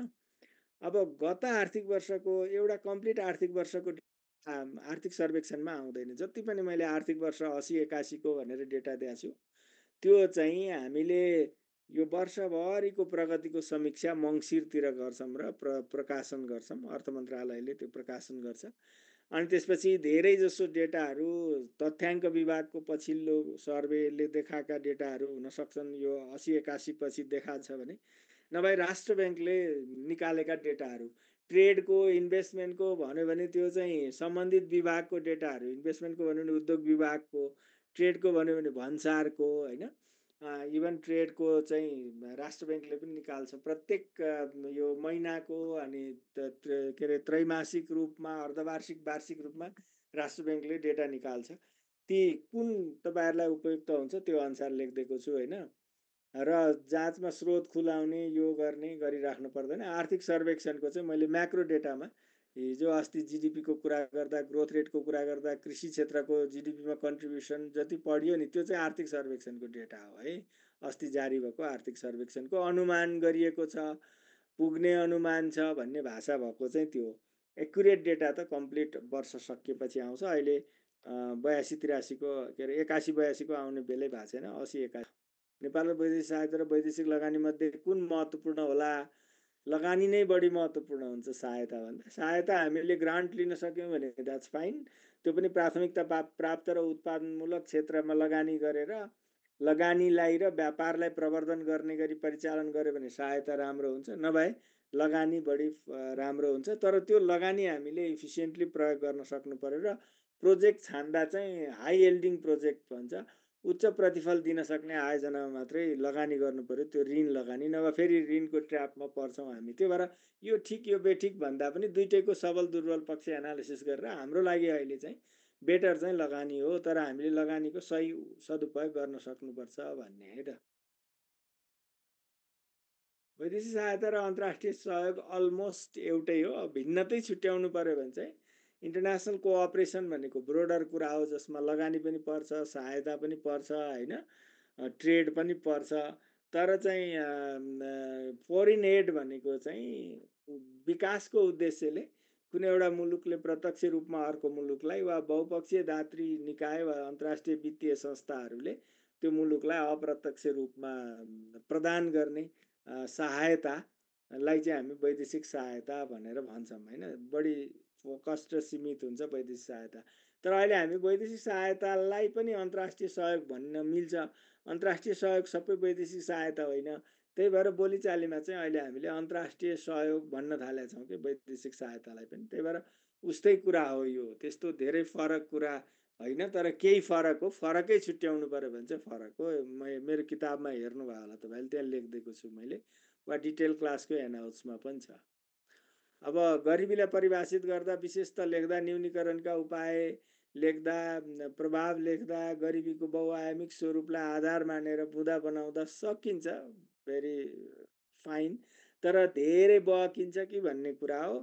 अब गत आर्थिक वर्षको एउटा कम्प्लिट आर्थिक वर्षको आर्थिक सर्वेक्षणमा आउँदैन। जति पनि मैले आर्थिक वर्ष 80-81को भनेर डेटा दिएको छु त्यो चाहिँ हामीले यो वर्षभरिको प्रगतिको समीक्षा मङ्सिरतिर गर्छौँ र प्रकाशन गर्छौँ। अर्थ मन्त्रालयले त्यो प्रकाशन गर्छ। अनि त्यसपछि धेरै जसो डेटाहरू तथ्याङ्क विभागको पछिल्लो सर्वेले देखाएका डेटाहरू हुन सक्छन्, यो 80-81 पछि देखाएको छ भने, नभए राष्ट्र ब्याङ्कले निकालेका डेटाहरू, ट्रेडको इन्भेस्टमेन्टको भन्यो भने त्यो चाहिँ सम्बन्धित विभागको डेटाहरू, इन्भेस्टमेन्टको भन्यो भने उद्योग विभागको, ट्रेडको भन्यो भने भन्सारको होइन, इभन ट्रेडको चाहिँ राष्ट्र ब्याङ्कले पनि निकाल्छ प्रत्येक यो महिनाको, अनि के अरे त्रैमासिक रूपमा, अर्धवार्षिक, वार्षिक रूपमा राष्ट्र ब्याङ्कले डेटा निकाल्छ। ती कुन तपाईँहरूलाई उपयुक्त हुन्छ त्यो अनुसार लेखिदिएको छु होइन। र जाँचमा स्रोत खुलाउने यो गर्ने गरिराख्नु पर्दैन। आर्थिक सर्वेक्षणको चाहिँ मैले म्याक्रो डेटामा हिजो अस्ति जिडिपीको कुरा गर्दा, ग्रोथ रेटको कुरा गर्दा, कृषि क्षेत्रको जिडिपीमा कन्ट्रिब्युसन जति पढियो नि त्यो चाहिँ आर्थिक सर्वेक्षणको डेटा हो है। अस्ति जारी भएको आर्थिक सर्वेक्षणको अनुमान गरिएको छ, पुग्ने अनुमान छ भन्ने भाषा भएको चाहिँ त्यो एक्युरेट डेटा त कम्प्लिट वर्ष सकिएपछि आउँछ। अहिले 82-83को के अरे 81-82को आउने बेलै भएको छैन। 80-81 नेपालको वैदेशिक सहायता र वैदेशिक लगानी मध्ये कुन महत्त्वपूर्ण होला? लगानी नै बढी महत्त्वपूर्ण हुन्छ सहायता भन्दा। सहायता हामीले ग्रान्ट लिन सक्यौँ भने द्याट्स फाइन, त्यो पनि प्राथमिकता प्राप्त र उत्पादनमूलक क्षेत्रमा लगानी गरेर लगानीलाई र व्यापारलाई प्रवर्धन गर्ने गरी परिचालन गर्यो भने सहायता राम्रो हुन्छ, नभए लगानी बढी राम्रो हुन्छ। तर त्यो लगानी हामीले इफिसियन्टली प्रयोग गर्न सक्नु पर्यो र प्रोजेक्ट छान्दा चाहिँ हाई यल्डिङ प्रोजेक्ट भन्छ, उच्च प्रतिफल दिन सक्ने आयोजनामा मात्रै लगानी गर्नु पर्यो, त्यो ऋण लगानी, नभए फेरि ऋणको ट्र्यापमा पर्छौँ हामी। त्यो भएर यो ठिक यो बेठिक भन्दा पनि दुइटैको सबल दुर्बल पक्ष एनालिसिस गरेर हाम्रो लागि अहिले चाहिँ बेटर चाहिँ लगानी हो, तर हामीले लगानीको सही सदुपयोग गर्न सक्नुपर्छ भन्ने है त। वैदेशिक सहायता र अन्तर्राष्ट्रिय सहयोग अलमोस्ट एउटै हो। भिन्नतै छुट्याउनु पर्यो भने चाहिँ इन्टरनेसनल कोअपरेसन भनेको ब्रोडर कुरा हो, जसमा लगानी पनि पर्छ, सहायता पनि पर्छ होइन, ट्रेड पनि पर्छ। तर चाहिँ फोरेन एड भनेको चाहिँ विकासको उद्देश्यले कुनै एउटा मुलुकले प्रत्यक्ष रूपमा अर्को मुलुकलाई वा बहुपक्षीय दात्री निकाय वा अन्तर्राष्ट्रिय वित्तीय संस्थाहरूले त्यो मुलुकलाई अप्रत्यक्ष रूपमा प्रदान गर्ने सहायतालाई चाहिँ हामी वैदेशिक सहायता भनेर भन्छौँ होइन। बढी फोकस्ड र सीमित हुन्छ वैदेशिक सहायता। तर अहिले हामी वैदेशिक सहायतालाई पनि अन्तर्राष्ट्रिय सहयोग भन्न मिल्छ। अन्तर्राष्ट्रिय सहयोग सबै वैदेशिक सहायता होइन। त्यही भएर बोलीचालीमा चाहिँ अहिले हामीले अन्तर्राष्ट्रिय सहयोग भन्न थालेका छौँ कि वैदेशिक सहायतालाई पनि। त्यही भएर उस्तै कुरा हो यो, त्यस्तो धेरै फरक कुरा होइन, तर केही फरक हो। फरकै छुट्याउनु पर्यो भने चाहिँ फरक हो। मेरो किताबमा हेर्नुभयो होला तपाईँले, त्यहाँ लेखिदिएको छु मैले, वा डिटेल क्लासको एनाउन्समा पनि छ। अब गरिबीलाई परिभाषित गर्दा विशेष त लेख्दा न्यूनीकरणका उपाय लेख्दा प्रभाव लेख्दा गरिबीको बहुआयामिक स्वरूपलाई आधार मानेर बुँदा बनाउँदा सकिन्छ, भेरी फाइन। तर धेरै बहकिन्छ कि भन्ने कुरा हो।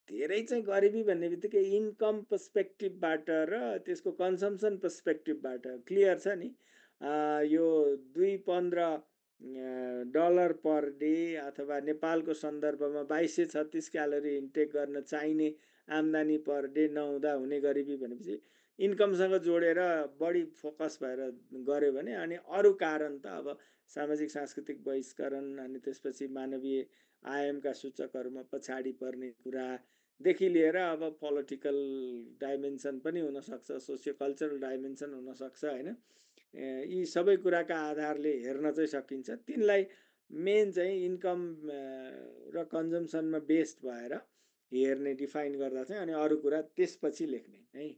धेरै चाहिँ गरिबी भन्ने बित्तिकै इन्कम पर्सपेक्टिभबाट र त्यसको कन्सम्सन पर्सपेक्टिभबाट क्लियर छ नि। यो $2.15 पर डे अथवा नेपालको सन्दर्भमा 2236 क्यालोरी इन्टेक गर्न चाहिने आम्दानी पर डे नहुँदा हुने गरिबी भनेपछि इन्कमसँग जोडेर बढी फोकस भएर गऱ्यो भने अनि अरू कारण त अब सामाजिक सांस्कृतिक बहिष्करण अनि त्यसपछि मानवीय आयामका सूचकहरूमा पछाडि पर्ने कुरादेखि लिएर अब पोलिटिकल डाइमेन्सन पनि हुनसक्छ, सोसियो कल्चरल डाइमेन्सन हुनसक्छ होइन। यी सबै कुराका आधारले हेर्न चाहिँ सकिन्छ। तिनलाई मेन चाहिँ इन्कम र कन्जम्सनमा बेस्ड भएर हेर्ने, डिफाइन गर्दा चाहिँ अनि अरू कुरा त्यसपछि लेख्ने है।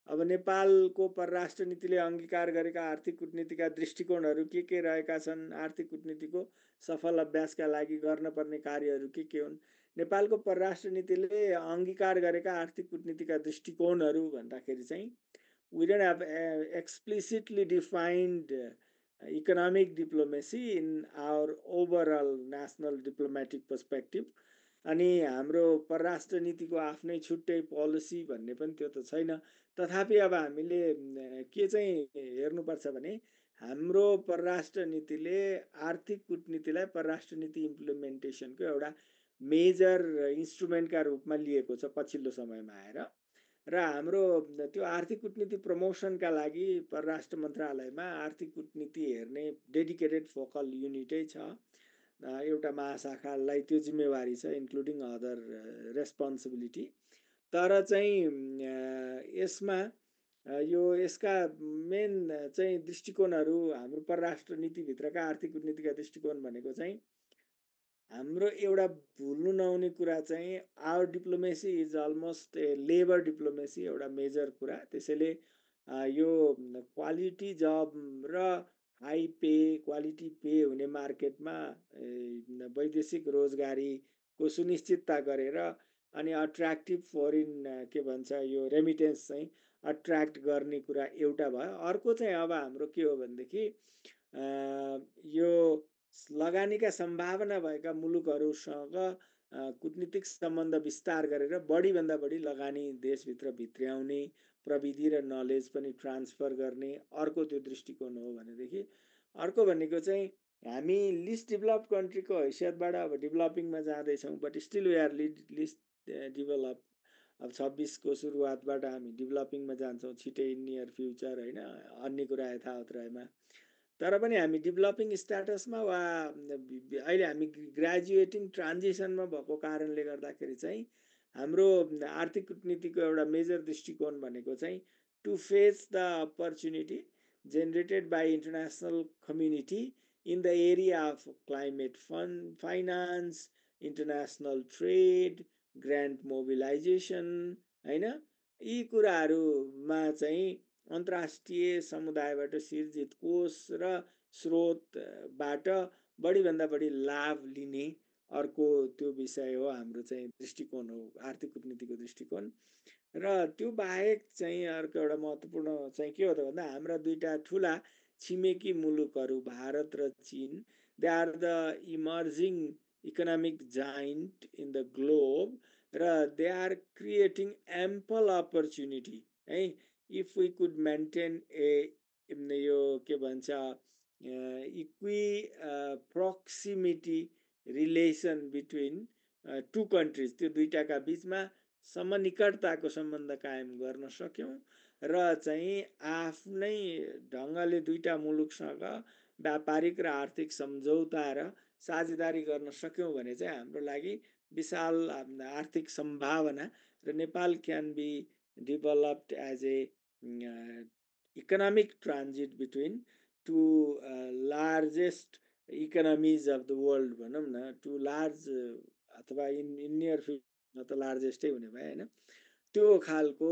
अब नेपालको परराष्ट्र नीतिले अङ्गीकार गरेका आर्थिक कूटनीतिका दृष्टिकोणहरू के रहेका छन्, आर्थिक कूटनीतिको सफल अभ्यासका लागि गर्न पर्ने कार्यहरू के हुन्। नेपालको परराष्ट्र नीतिले अङ्गीकार गरेका आर्थिक कूटनीतिका दृष्टिकोणहरू भन्दाखेरि चाहिँ we don't have explicitly defined economic diplomacy in our overall national diplomatic perspective. अनि हाम्रो परराष्ट्र नीतिको आफ्नै छुट्टै पोलिसी भन्ने पनि त्यो त छैन। तथापि अब हामीले के चाहिँ हेर्नुपर्छ भने हाम्रो परराष्ट्र नीतिले आर्थिक कूटनीतिलाई परराष्ट्र नीति इम्प्लिमेन्टेसनको एउटा मेजर इन्स्ट्रुमेन्टका रूपमा लिएको छ पछिल्लो समयमा आएर। र हाम्रो त्यो आर्थिक कूटनीति प्रमोसनका लागि परराष्ट्र मन्त्रालयमा आर्थिक कूटनीति हेर्ने डेडिकेटेड फोकल युनिटै छ। एउटा महाशाखालाई त्यो जिम्मेवारी छ, इन्क्लुडिङ अदर रेस्पोन्सिबिलिटी। तर चाहिँ यसमा यसका मेन चाहिँ दृष्टिकोणहरू हाम्रो परराष्ट्र नीतिभित्रका आर्थिक कूटनीतिका दृष्टिकोण भनेको चाहिँ हाम्रो एउटा भुल्नु नहुने कुरा चाहिँ our diplomacy is almost a labour diplomacy, एउटा मेजर कुरा। त्यसैले यो क्वालिटी जब र हाई पे, क्वालिटी पे हुने मार्केटमा वैदेशिक रोजगारीको सुनिश्चितता गरेर अनि अट्र्याक्टिभ फरेन के भन्छ यो रेमिटेन्स चाहिँ अट्र्याक्ट गर्ने कुरा एउटा भयो। अर्को चाहिँ अब हाम्रो के हो भनेदेखि यो लगानीका सम्भावना भएका मुलुकहरूसँग कूटनीतिक सम्बन्ध विस्तार गरेर बढीभन्दा बढी लगानी देशभित्र भित्र्याउने, प्रविधि र नलेज पनि ट्रान्सफर गर्ने अर्को त्यो दृष्टिकोण हो भनेदेखि अर्को भनेको चाहिँ हामी लिस्ट डेभलप्ड कन्ट्रीको हैसियतबाट अब डेभलपिङमा जाँदैछौँ, but still we are least develop. अब 26को सुरुवातबाट हामी डेभलपिङमा जान्छौँ छिटै नियर फ्युचर होइन, अन्य कुरा यथावत रहेमा। तर पनि हामी डेभलपिङ स्ट्याटसमा वा अहिले हामी ग्रेजुएटिङ ट्रान्जिसनमा भएको कारणले गर्दाखेरि चाहिँ हाम्रो आर्थिक कूटनीतिको एउटा मेजर दृष्टिकोण भनेको चाहिँ to face the opportunity generated by international community in the area of climate finance, international trade, grant mobilisation होइन, यी कुराहरूमा चाहिँ अन्तर्राष्ट्रिय समुदायबाट सिर्जित कोष र स्रोतबाट बढीभन्दा बढी लाभ लिने अर्को त्यो विषय हो हाम्रो चाहिँ दृष्टिकोण हो, आर्थिक कूटनीतिको दृष्टिकोण। र त्यो बाहेक चाहिँ अर्को एउटा महत्त्वपूर्ण चाहिँ के हो त भन्दा हाम्रा दुईटा ठुला छिमेकी मुलुकहरू भारत र चीन, they are the emerging economic giant in the globe र they are creating ample opportunity है। इफ वी कुड मेन्टेन यो के भन्छ proximity relation between two countries, त्यो दुईटाका बिचमा समनिकटताको सम्बन्ध कायम गर्न सक्यौँ र चाहिँ आफ्नै ढङ्गले दुईटा मुलुकसँग व्यापारिक र आर्थिक सम्झौता र साझेदारी गर्न सक्यौँ भने चाहिँ हाम्रो लागि विशाल आर्थिक सम्भावना र Nepal can be developed as a economic transit between two largest economies of the world भनौँ न, टु लार्ज अथवा इन नियर फ्युचर त लार्जेस्टै हुने भयो होइन। त्यो खालको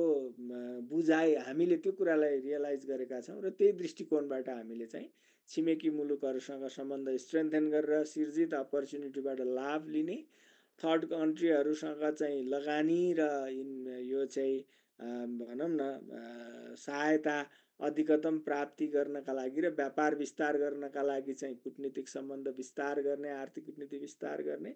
बुझाइ हामीले त्यो कुरालाई रियलाइज गरेका छौँ र त्यही दृष्टिकोणबाट हामीले चाहिँ छिमेकी मुलुकहरूसँग सम्बन्ध स्ट्रेन्थेन गरेर सिर्जित अपर्च्युनिटीबाट लाभ लिने, थर्ड कन्ट्रीहरूसँग चाहिँ लगानी र यो चाहिँ भनौँ न सहायता अधिकतम प्राप्ति गर्नका लागि र व्यापार विस्तार गर्नका लागि चाहिँ कुटनीतिक सम्बन्ध विस्तार गर्ने, आर्थिक कुटनीति विस्तार गर्ने।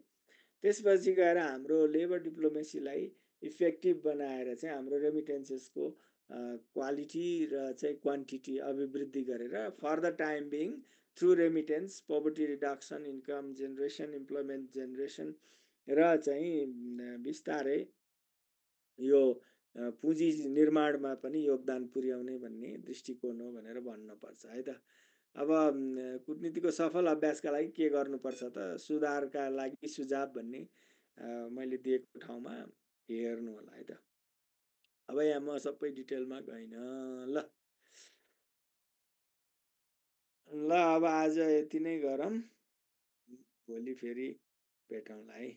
त्यसपछि गएर हाम्रो लेबर डिप्लोमेसीलाई इफेक्टिभ बनाएर चाहिँ हाम्रो रेमिटेन्सेसको क्वालिटी र चाहिँ क्वान्टिटी अभिवृद्धि गरेर for the time being through remittance poverty reduction, income generation, employment generation र चाहिँ बिस्तारै यो पुँजी निर्माणमा पनि योगदान पुर्याउने भन्ने दृष्टिकोण हो भनेर भन्नुपर्छ है त। अब कुटनीतिको सफल अभ्यासका लागि के गर्नुपर्छ त, सुधारका लागि सुझाव भन्ने मैले दिएको ठाउँमा हेर्नु होला है त। अब यहाँ म सबै डिटेलमा गइनँ। ल ल अब आज यति नै गरौँ, भोलि फेरि भेटौँला है।